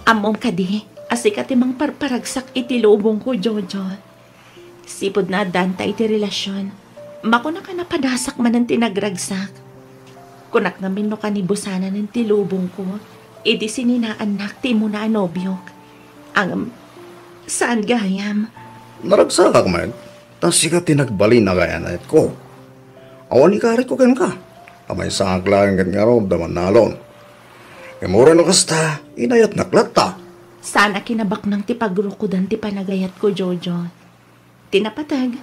Ammom kadi a sika ti mangparparagsak iti lubongko, Jojo. Sipud naaddanta iti relasion, makunak a napadasak manen ti nagragsak. Kunak ngamin no kanibusanan ti lubongko, idi sininaannak ti immuna a nobiok. Ngem, saan gayam. Naragsakak met, ta sika ti nagbalin a kainayatko. Awan ikaritko kenka, a maysaak laeng ket ngarud a mannalon. Ngem uray no kasta, inayatnak latta. Saan a kinabaknang ti pagrukodan ti panagayatko, Jojo. Ti napateg,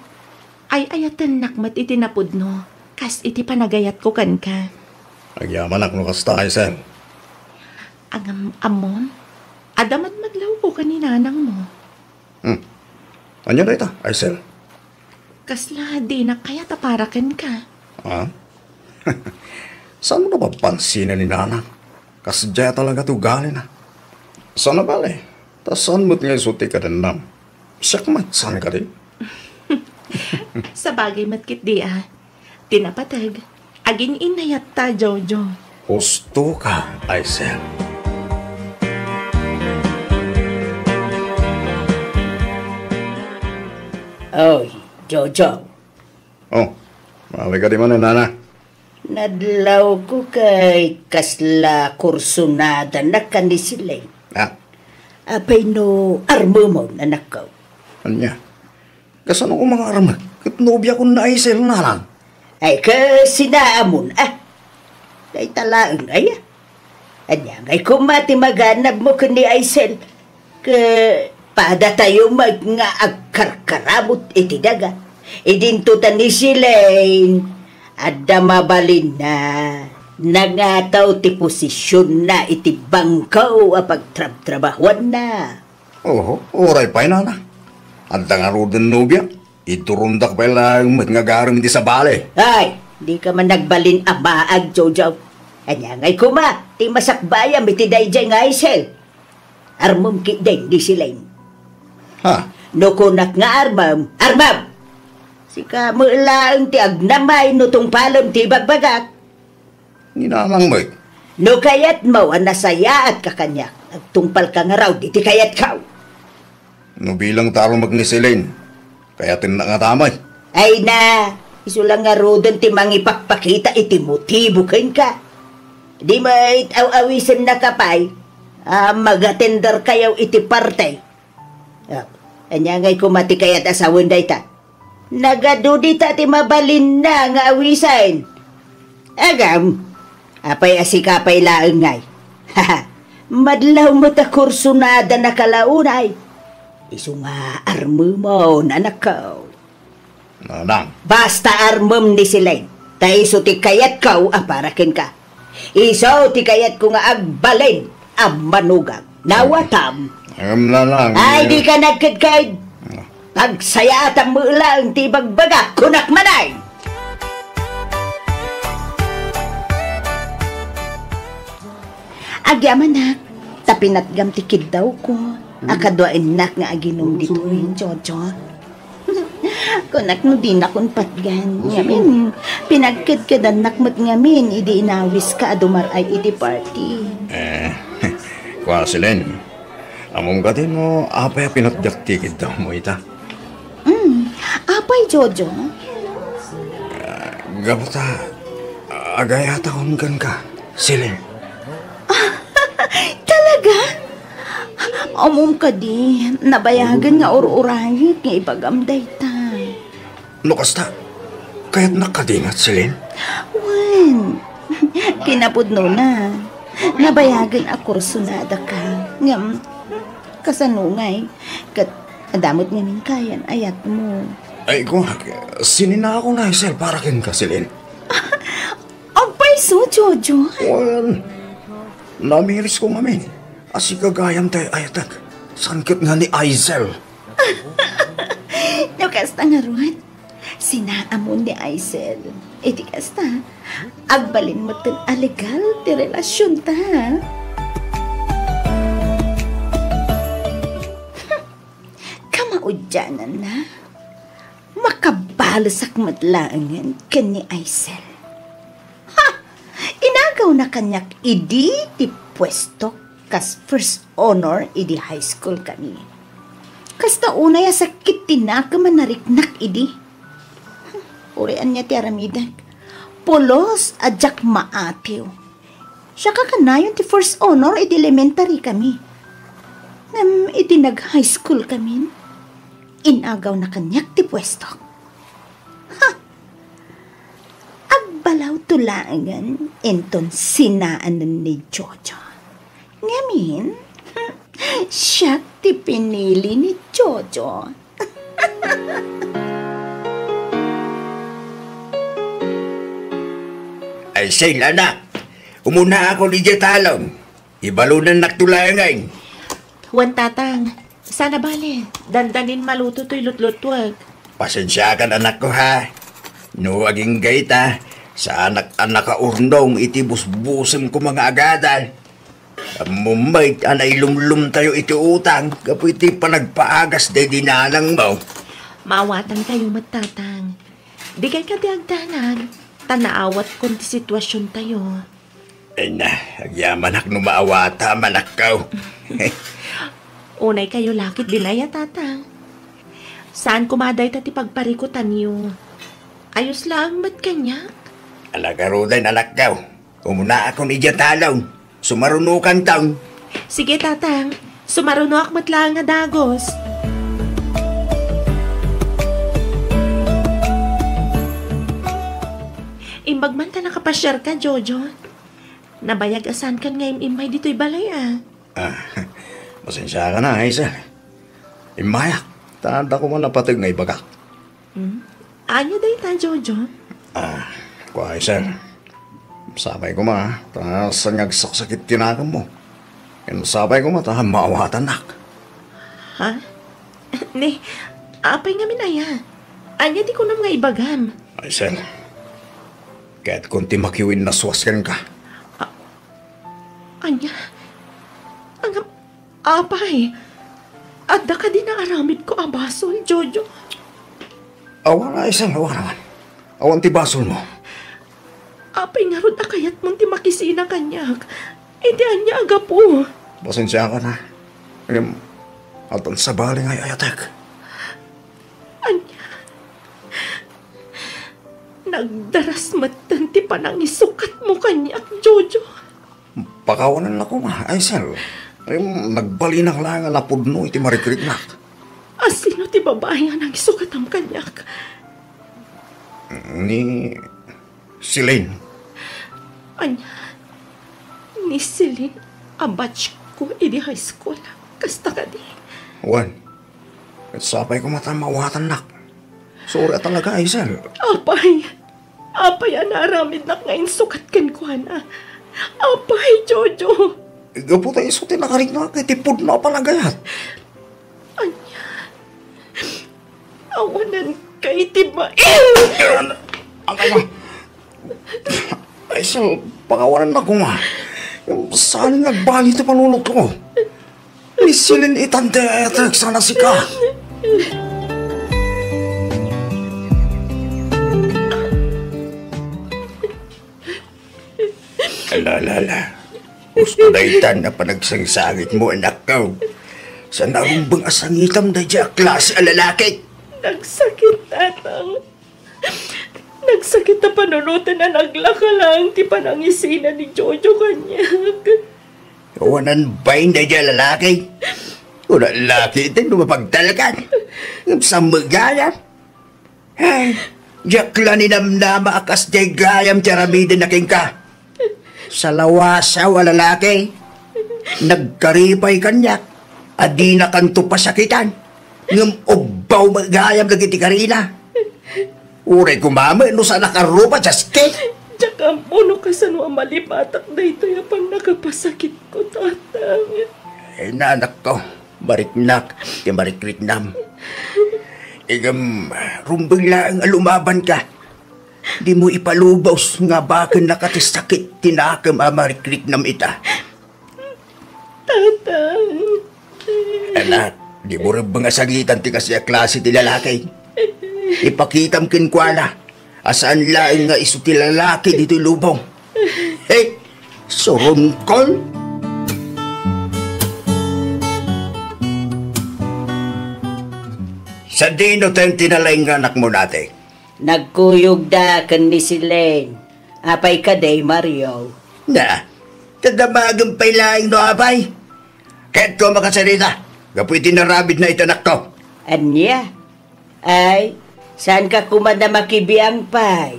ay-ayatennak met iti napudno, kas iti panagayatko kenka. Agyamanak no kasta, Aisel. Ngem, ammom, adda madmadlawko ken ni nanangmo. Hmm. Ania dayta, Aisel? Kasla dinak kayat a para kenka. Ah? Saan mo napapansinan ni nanang? Kasdiay talaga ti ugalina. Saan a bale, ta saan met nga isu ti kadennam? Siak met, saan kadi? Sabagay met ketdi a. Ti napateg, agin-inayatta, Jojo. Husto ka, Aisel. Oy, Jojo. Oh, maway kadi manen, nana? Nadlawko ket kasla kursunadanak ken ni Silay. Ah? Apay no armemon, anakko? Ania? Kasano ko mangarmek ket nobiakon ni Aisel, nanang? Ay, kasinaamon, ah. Dayta laeng, ay, ah. Ania ngay koma ti maganabmo ken ni Aisel? Ket padatayo met nga agkarkaramut iti daga. Idinto ta ni Silen, adda mabalinna, nangataw ti posisionna iti bangko a pagtrabtrabahuanna. Oho, uray pay, nana. Adda ngaruden nobia. Iturondak pay laeng met nga agaram iti sabali. Ay, dika man nagbalin a maag, Jojo. Ania ngay koma ti masakbayam iti daydiay nga Aisel? Armem ketdin ni Silen. Ha? No kunak nga armem, armem! Sika met laeng ti agnamay no tungpalem ti ibagbagak. Ni Nanang met. No kayatmo a nasayaatka kaniak, agtungpalka ngarud iti kayatko. No bilang ta armek ni Celine, kayatennak ngata met. Ay na, isu la ngaruden ti mangipakpakita iti motibo kenka. Di met aw-awisennaka pay a mag-atenderkayo iti party. Ah, ania ngay koma ti kayat a sawen dayta? Nagadu dita ti mabalinna nga awisen. Agam, apay a sika pay laeng ngay? Madlaw met a kursunada na kalaunay. Isu nga armemon, anakko. Nanang. Basta armem ni Celine, ta isu ti kayatko a para kenka. Isu ti kayatko nga agbalin a manugang. Nawatam? Ngem, Nanang, ay, eh, dika nagkedked. Ah. Pagsayaatam met laeng ti ibagbagak, kunak manen. Agyamanak, ta pinatgam ti kiddawko. Hmm. A kaduaennak nga aginum ditoy, Jojo. Kunak no dinakon patgan. Oh, sige. Ngamin, pinagkedkedannak met ngamin idi inawiska a dumar-ay iti party. Eh, kua, Celine, ammom kadi no apay a pinatgak ti kiddawmo ita? Hmm, apay, Jojo? Ah, gapu ta, agayatakon kenka, Celine. Talaga? Ammom kadi, nabayagen nga ur-urayek nga ibagam dayta. No kasta, kayatnak kadi ngarud, Celine? Wen, kinapudnona, nabayagen a kursunadaka. Ngem, kasano ngay? Ket adda met ngamin kayan ayatmo. Ay, kunak, sininako ni Aisel para kenka, Celine. Agpayso, Jojo. Wen, namirisko ngamin a sika gayam ti ay-ayatek. Saan ket nga ni Aisel? No kasta ngarud, sinaamon ni Aisel. Iti kasta, agbalin metten a legal ti relasionta. Kamaudiananna, makabalesak met laengen ken ni Aisel. Ha! Inagawna kaniak idi ti puesto kas first honor idi high school kami. Kasta unay a sakit ti nakem a nariknak idi. Uray ania ti aramidek? Pulos a diak maatiw. Siak a kanayon ti first honor idi elementary kami. Ngem idi nag-high school kamin, inagawna kaniak ti puesto. Ha! Agbalawto laengen inton sinaanen ni Jojo. Ngamin, siak ti pinili ni Jojo. Ay, say, anak, umunaakon idiay talon. Ibalonannakto laengen. Wen, Tatang, saan a bale, dandanin maluto toy lutlutuek. Pasensiakan, anakko, ha. No agingga ita, saanak a nakaurnong iti busbusem koma nga agadal. Ammom met a nailumlomtayo iti utang gapu iti panagpaagas daydi nanangmo. Maawatankayo met, Tatang. Dikay kadi agdanag, ta naawatkon ti situasiontayo. Ay na, agyamanak no maawatam, anakko. Unaykayo la ketdin aya, Tatang. Saan koma dayta ti pagparikutanyo. Ayos laeng met kaniak. Ala garuden, anakko. Umunaakon idiay talon. Sumarunokanton. Sige, Tatang. Sumarunoak met laeng a dagus. Imbag man ta nakapasiarka, Jojo. Nabayag a saankan nga im-immay ditoy balay, a. Ah, pasensiakan, Hazel. Immayak. Ta adda koma napateg nga ibagak. Hmm? Ania dayta, Jojo? Ah, kua, Hazel. Sapay koma, ta saan nga agsaksakit ti nakemmo. Ken sapay koma ta maawatannak. Ha? Ni, apay ngamin aya? Ania ti kunam nga ibagam? Hazel, kayatkon ti makiwinnaswas kenka. A-, ania? Ngem, apay, adda kadi naaramidko a basol, Jojo? Awan, Hazel, awan, awan. Awan ti basolmo. Apay ngarud a kayatmon ti makisina kaniak? Iti ania a gapu? Pasensiakan, a. Ngem, addan sabali nga ay-ayatek. Ania? Nagdaras metten ti panangisukatmo kaniak, Jojo. Pakawanannak koma, Hazel. Ngem, nagbalinak laeng a napudno iti marikriknak. A sino ti babai a nangisukatam kaniak? Ni Celine. Ania? Ni Celine a batchko idi high school. Kasta kadi? Wen. Ket sapay koma ta maawatannak. Sorry a talaga, Hazel. Apay, apay a naaramidnak nga insukat kenkuana? Apay, Jojo? Gapu ta isu ti nakariknak iti pudno a panagayat. Ania? Awanan kay ti bain! An-, an-, ano? Ay, so, pakawanannak koma. Saan nga agbali ti panunotko? Ni Celine itan ti etek sana sika. Ala, ala, ala. Husto daytan a panagsangsangitmo, anakko. Saan a rumbeng a sangitam daydiay a klase a lalaki. Nagsakit, Tatang. Nagsakit a panunoten a naglaka laeng ti panangisina ni Jojo kaniak. Awanan bain daydiay a lalaki. Kuna laki iti no mapagtalkan. Ngem saan met gayam? Ay, diak la ninamnama a kasdiay gayam ti aramidenna kenka. Salawasaw a lalaki, nagkaripay kaniak a dinakanto pasakitan, ngem ubbaw met gayam dagiti karina. Uray koma met no saan a karruba, Jaski. Diak ammo no kasano a malipatak daytoy a pannakapasakitko, Tatang. Ay, anakko. Mariknak ti marikriknam. Ngem, rumbeng laeng a lumabanka. Dimo ipalubos nga bakennaka ti sakit ti nakem a marikriknam ita. Tatang. Anak, dimo rumbeng a sangitan ti kasdiay a klase ti lalaki. Ipakitam kenkuana a saan laeng nga isu ti lalaki ditoy lubong. Hey, surungkol! Sadino ten ti nalaing nga anakmo nati? Nagkuyogda ken ni Celine. Apay kadi, Mario? Na, ta damagem pay laeng no apay. Kayatko a makasarita gapu iti naramidna iti anakko. Ania? Ay, saanka koma a makibiang pay?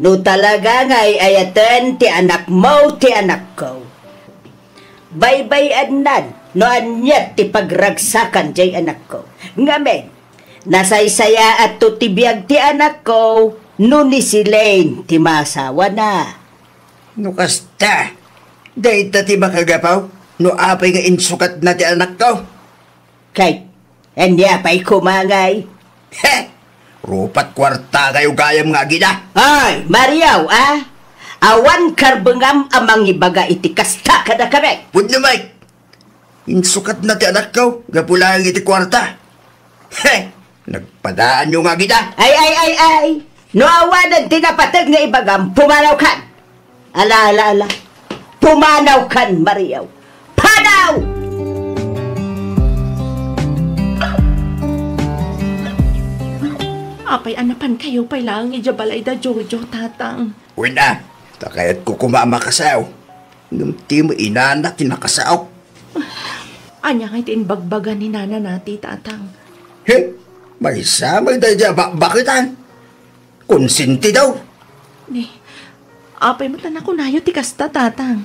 No talaga nga ay-ayaten ti anakmo ti anakko, baybay-annan no ania ti pagragsakan diay anakko. Ngamin, nasaysayaatto ti biag ti anakko no ni Celine ti masawana. No kasta, dayta ti makagapu no apay nga insukatna ti anakko. Kay, ania pay koma ngay? He! Rupat kuartakayo gayam nga agina. Ay, Mario, a? Awan karbengam a mangibaga iti kasta kadakami. Pudno, Mike. Insukatna ti anakko gapu laeng iti kuarta. He! Nagpadaanyo nga agina. Ay, ay, ay, ay! No awanen ti napateg nga ibagam, pumanawkan! Ala, ala, ala. Pumanawkan, Mario. Panaw! Apay a napankayo pay laeng idiay balay da Jojo, Tatang? Wen a, ta kayatko koma a makasaok. Ngem ti mainanak ti nakasaok. Ania ngay ti imbagbaga ni Nana nati, Tatang? He, maysa met daydiay a bakbaketan. Konsentido. Ni, Apay met a nakunayo ti kasta, Tatang?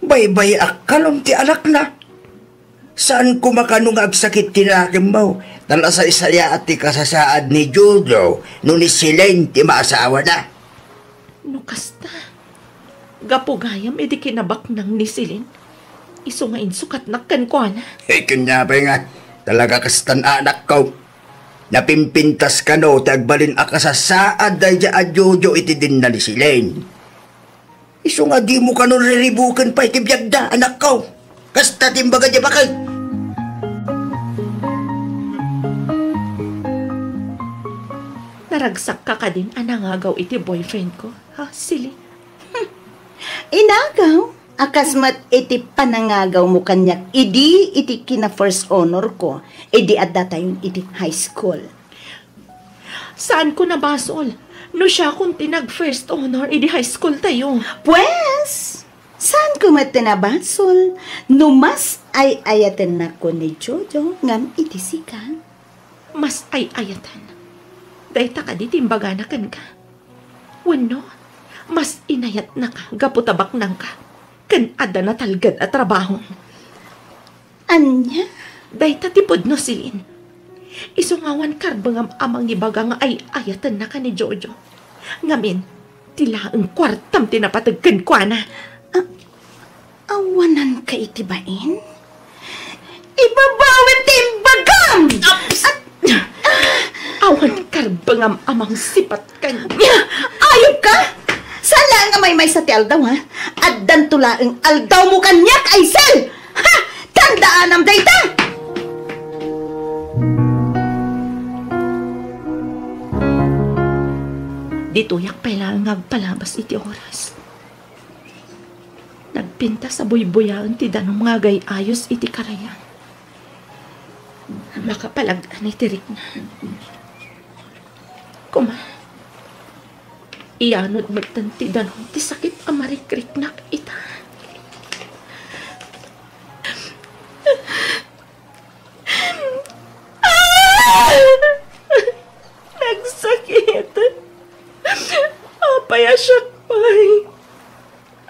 Baybay-ak kalon ti anakna. Saan koma kano nga agsakit ti nakemmo, ta nasaysayaat ti kasasaad ni Jojo no ni Celine ti maasawana. No kasta, gapu gayam iti kinabaknang ni Celine, isu nga insukatnak kenkuana. Ay, ken apay nga, talaga kastan anakko. Napimpintas kano ti agbalin a kasasaad daydiay a Jojo iti dinna ni Celine. Isu nga dimo kano riribuken pay ti biagda, anakko. Kasta ti imbaga diay baket. Naragsakka kadin a nangagaw iti boyfriend ko, ha, Celine? Inagaw a kas met iti panangagawmo kaniak idi iti kina-first honor ko idi addatayon iti high school. Saanko nabasol no siakon ti nag-first honor idi high school tayo? Pues, saanko met ti nabasol no mas ay-ayatennakon ni Jojo ngem iti sika? Mas ay-ayatan? Dayta kadi ti imbagana kenka? Wenno, mas inayatnaka gapu ta baknangka ken adda natalged a trabaho? Ania? Dayta ti pudno, Celine. Isu nga awan karbengam a mangibaga nga ay-ayatennaka ni Jojo. Ngamin, ti laeng kuartam ti napateg kenkuana. A-, awananka iti bain? Ibabawen ti imbagam! Aps! At, ah! Awan karbengam a mangsipat kaniak. Ayupka! Saan laeng a maymaysa ti aldaw, ha? Addanto laeng aldawmo kaniak, Aisel! Ha? Tandaanam dayta! Ditoyak pay laeng nga agpalabas iti oras. Nagpintas a buybuyaen ti danum nga agay-ayos iti karayan. Makapalag-an iti rikna. Koma, iyanod metten ti danum ti sakit a marikriknak ita. Ah! Nagsakit. Apay a siak pay?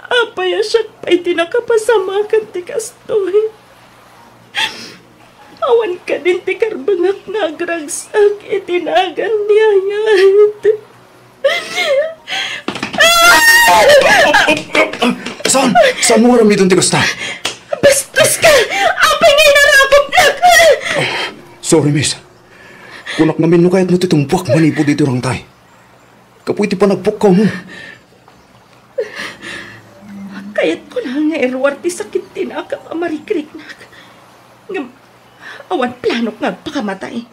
Apay a siak pay ti nakapasamakan ti kastoy? Awan kadin ti karbengak nga agragsak iti nagan ni Ayat. Saan? Saanmo nga aramiden ti kasta? Bastoska! Apay nga inarakupnak? Sorry, miss. Kunak ngamin no kayatmo ti tumpuak manipud iti urangtay. Gapu iti panagpukkawmo. Kayatko laeng nga iruar ti sakit ti nakam a marikriknak. Ngem awan planok nga agpakamatay.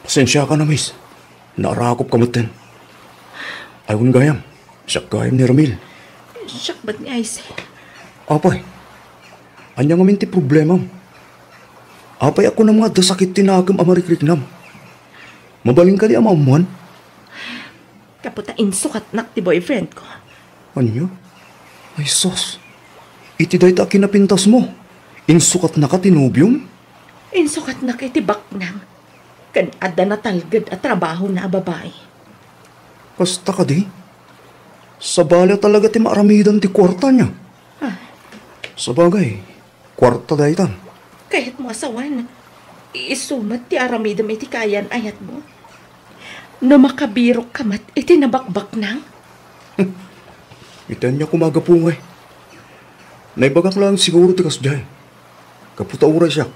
Pasensiaka, miss. Naarakupka metten. Ay, wen gayam. Siak gayam ni Ramil. Siak met ni Aisel. Apay, ania ngamin ti problemam? Apay a kunam nga adda sakit ti nakam a marikriknam? Mabalin kadi a maammuan? Gapu ta insukatnak ti boyfriend ko. Ania? Ay, sus. Iti dayta a kinapintasmo, insukatnaka ti nobiom? Insukatnak iti baknang ken adda natalged a trabahona a babai. Kasta kadi? Sabali a talaga ti maaramidan ti kuarta, ania? Ah. Sabagay, kuarta daytan. Kayatmo a sawen, isu met ti aramidem iti kaayan-ayatmo. No makabirokka met iti nabakbaknang? Iti ania koma a gapu ngay? Naibagak laeng siguro ti kasdiay. Gapu ta uray siak,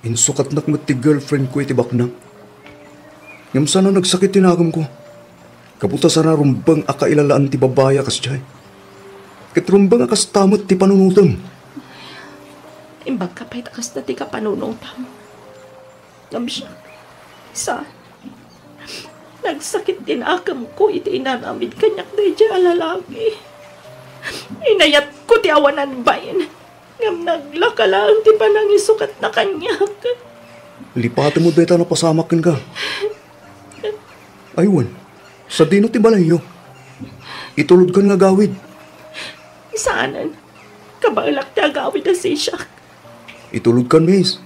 insukatnak met ti girlfriend ko iti baknang. Ngem saan a nagsakit ti nakem ko. Gapu ta saan a rumbeng a kailalaan ti babai a kasdiay. Ket rumbeng a kasta met ti panunotem. Imbagka pay ta kasta ti kapanunotam. Ngem siak, saan. Nagsakit ti nakem ko iti inaramid kaniak daydiay a lalaki. Inayatko ti awanan bain. Ngem naglaka laeng ti panangisukatna kaniak. Lipatemmo dayta a napasamak kenka. Ay wen, sadino ti balayyo? Itulodkan nga agawid. Saanen. Kabaelak ti agawid a sisiak. Itulodkan, miss.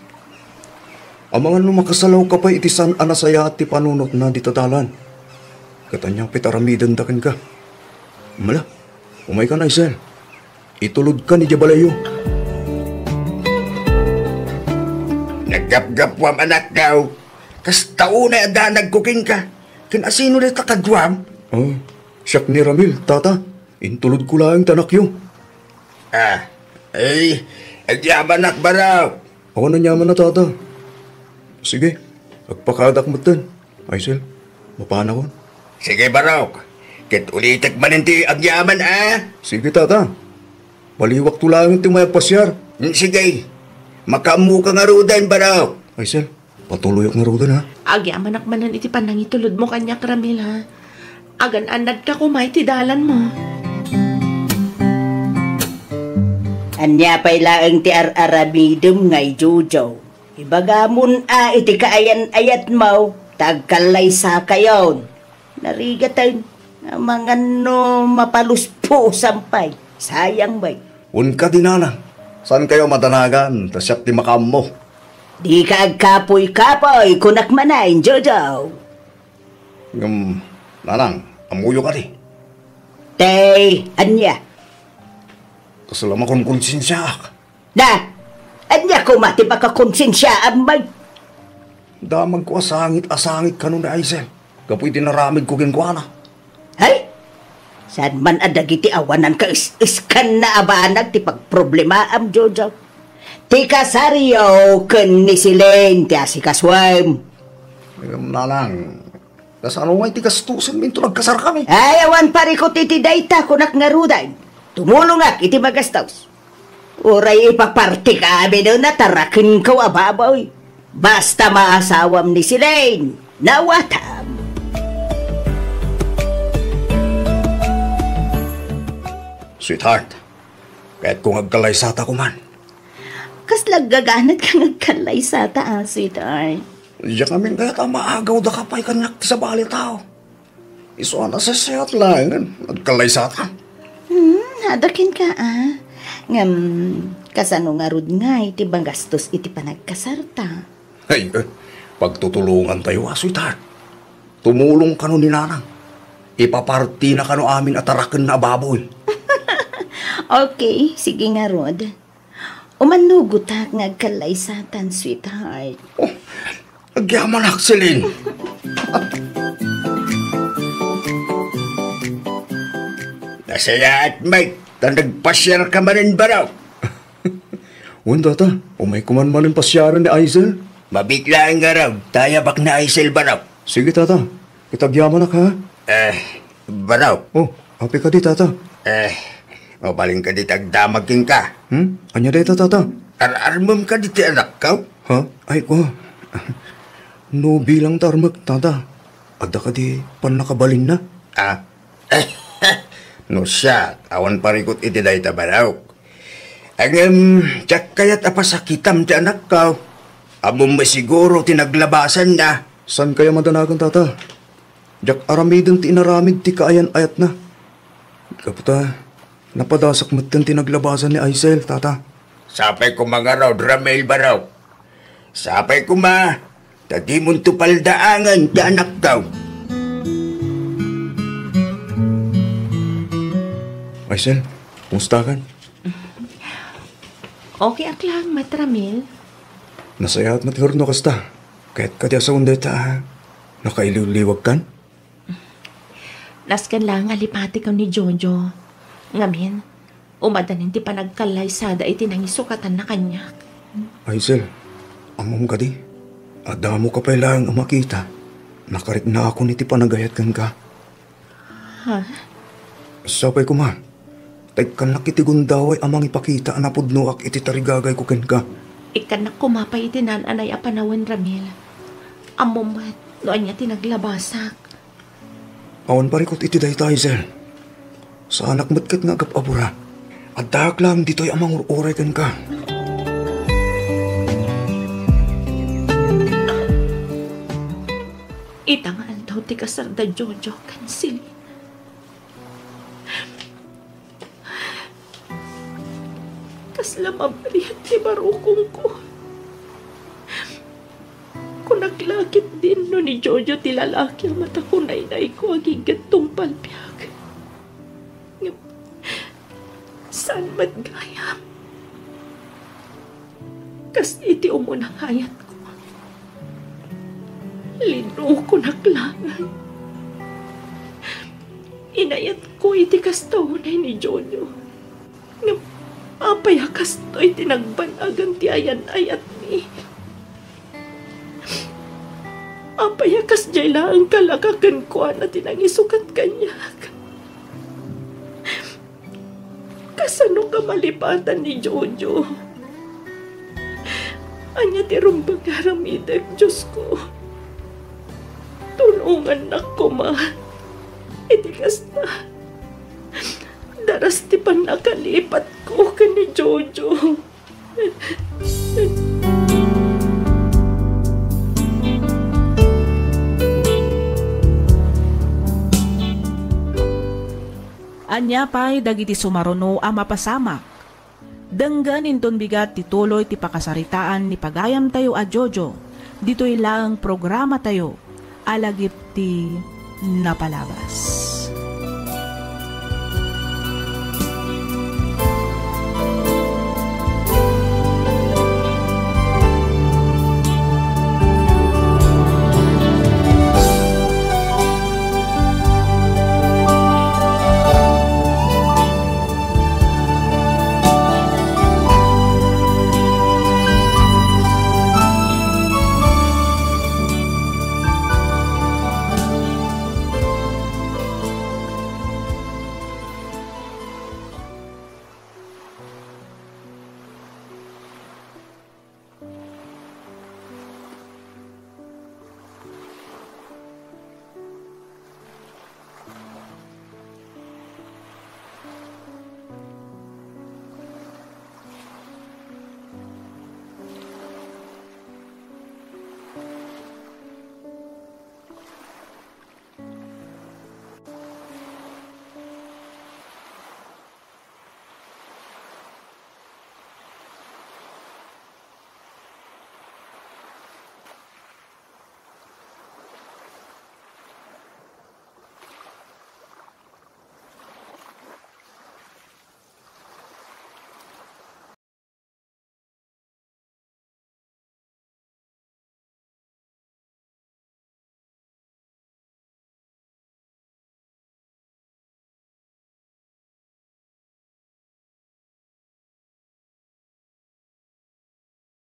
Amangan no makasalawka pay iti saan a nasayaat ti panunotna dita dalan. Ket ania pay ti aramidenda kenka? Mala, umaykan, Aisel. Itulodkan idiay balayyo. Naggapgapuam, anakko. Kasta unay a danagko kenka. Ken asino dayta kaduam? Oh, siak ni Ramil, tata. Intulodko laeng ti anakyo. Ah, ay, agyamanak, Barok. Awan aniamanna, tata. Sige, agpakadaak metten. Aisel, mapanakon. Sige, Barok. Ket ulitek manen ti agyaman, a? Sige, tata. Baliwakto laeng ti umay agpasiar. Mm, sige. Makaammoka ngaruden, Barok. Aisel, patuloyak ngaruden, ha? Agyamanak manen iti pannangitulodmo kaniak, Ramil, ha? Agan-annadka koma iti dalanmo. Ania pay laeng ti ar-aramidem ngay, Jojo? Ibagamon a iti kaayan-ayatmo ta agkallaysakayon. Narigaten, amangan no mapaluspusan pay. Sayang bay. Wen kadi, nanang, saankayo a madanagan ta siak ti makaammo. Dika agkapuy-kapuy, kunak manen, Jojo. Ngem, nanang, ammoyo kadi? Tay, ania? Kasla makonkonsensiaak. Da! Ania koma ti pakakonsensiaam, bay? Damagko a sangit a sangit kano ni Aisel gapu iti naramidko kenkuana. Ay! Saan man a dagiti awanan kaes-eskanna a banag ti pagproblemaam, Jojo? Ti kasaryo ken ni Celine ti asikasuem. Ngem, nanang, kasano ngay ti gastusenmi inton agkasarkami? Ay, awan parikut iti dayta, kunak ngaruden. Tumulongak iti magastos. Uray ipapartikami no natarakenko a baboy. Basta maasawam ni Celine, nawatam. Sweetheart, kayatko nga agkallaysata koman. Kasla aggaganat ka nga agkallaysata, a, sweetheart? Diak ngamin kayat a maagawdaka pay kaniak ti sabali a tao. Isu a nasaysayat laengen, agkallaysata. Hmm, adda kenka, a. Ngem, kasano ngarud ngay ti magastos iti panagkasarta? Ay, eh, pagtutulongantayo a, sweetheart. Tumulong kano ni nanang. Ipapartina kano amin a tarakenna a baboy. Okay, sige ngarud. Umannugotak nga agkallaysatan, sweetheart. Oh, agyamanak, Celine. Nasayaat, Mike, ta nagpasiarka manen, Barok. Wen, tata, umayko man manen pasiaren ni Aisel. Mabiit laeng ngarud, ta ayabak ni Aisel, Barok. Sige, tata. Ket agyamanak, ha? Eh, Barok. Oh, apay kadi, tata? Eh, mabalin kadi ti agdamag kenka? Hmm? Ania dayta, tata? Ar-armem kadi ti anakko? Ha? Ay, ko. No bilang ta armek, tata. Adda kadi pannakabalinna? Ah. No siak, awan parikut iti dayta, Barok. Ngem, diak kayat a pasakitam ti anakko. Ammom met siguro ti naglabasanna. Saankayo a madanagan, tata? Diak aramiden ti inaramid ti kaayan-ayatna. Gapu ta, napadasak metten ti naglabasan ni Aisel, tata. Sapay koma ngarud, Ramil, Barok. Sapay koma, ta dimonto paldaangen ti anakko. Aisel, kumustakan? Okay ak lang, Mat Ramil. Nasayaat met ngarud no kasta. Kayat kadi a sawen dayta a nakailiwliwagkan? Nasken laeng a lipatikaw ni Jojo. Ngamin, umadanin ti panagkallaysada iti nangisukatanna kaniak. Aisel, ammom kadi, adda mo ka pay laeng a makita. Nakariknaakon iti panagayat kenka. Ha? Sapay koma, ta ikkannak iti gundaway a mangipakita a napudnoak iti tarigagayko kenka. Ikkannak koma pay iti naan-anay a panawen, Ramil. Ammom met no ania ti naglabasak. Awan parikut iti dayta, Aisel. Saanak met ket nga agap-abura. Addaak laeng ditoy a mangur-uray kenka. Ita nga aldaw ti kasarda Jojo ken Celine. Kasla mabriat ti barukongko. Kunak la ketdin no ni Jojo ti lalaki a matakunaynayko agingga tungpal biag. Saan met gayam? Kas iti umuna nga ayatko, linukonak laeng. Inayatko iti kasta unay ni Jojo. Ngem apay a kastoy ti nagbanagan ti ayan-ayatmi? Apay a kasdiay laeng kalaka kenkuana ti nangisukat kaniak? Kasano ka malipatan ni Jojo? Ania ti rumbeng nga aramidek, Diosko? Tulongannak koma. Iti kasta, daras ti pannakalipatko ken ni Jojo. Ania pay dagiti sumaruno a mapasamak? Denggen inton bigat ti tuloy ti pakasaritaan ni pagayamtayo a Jojo, ditoy laeng programatayo a lagip ti napalabas.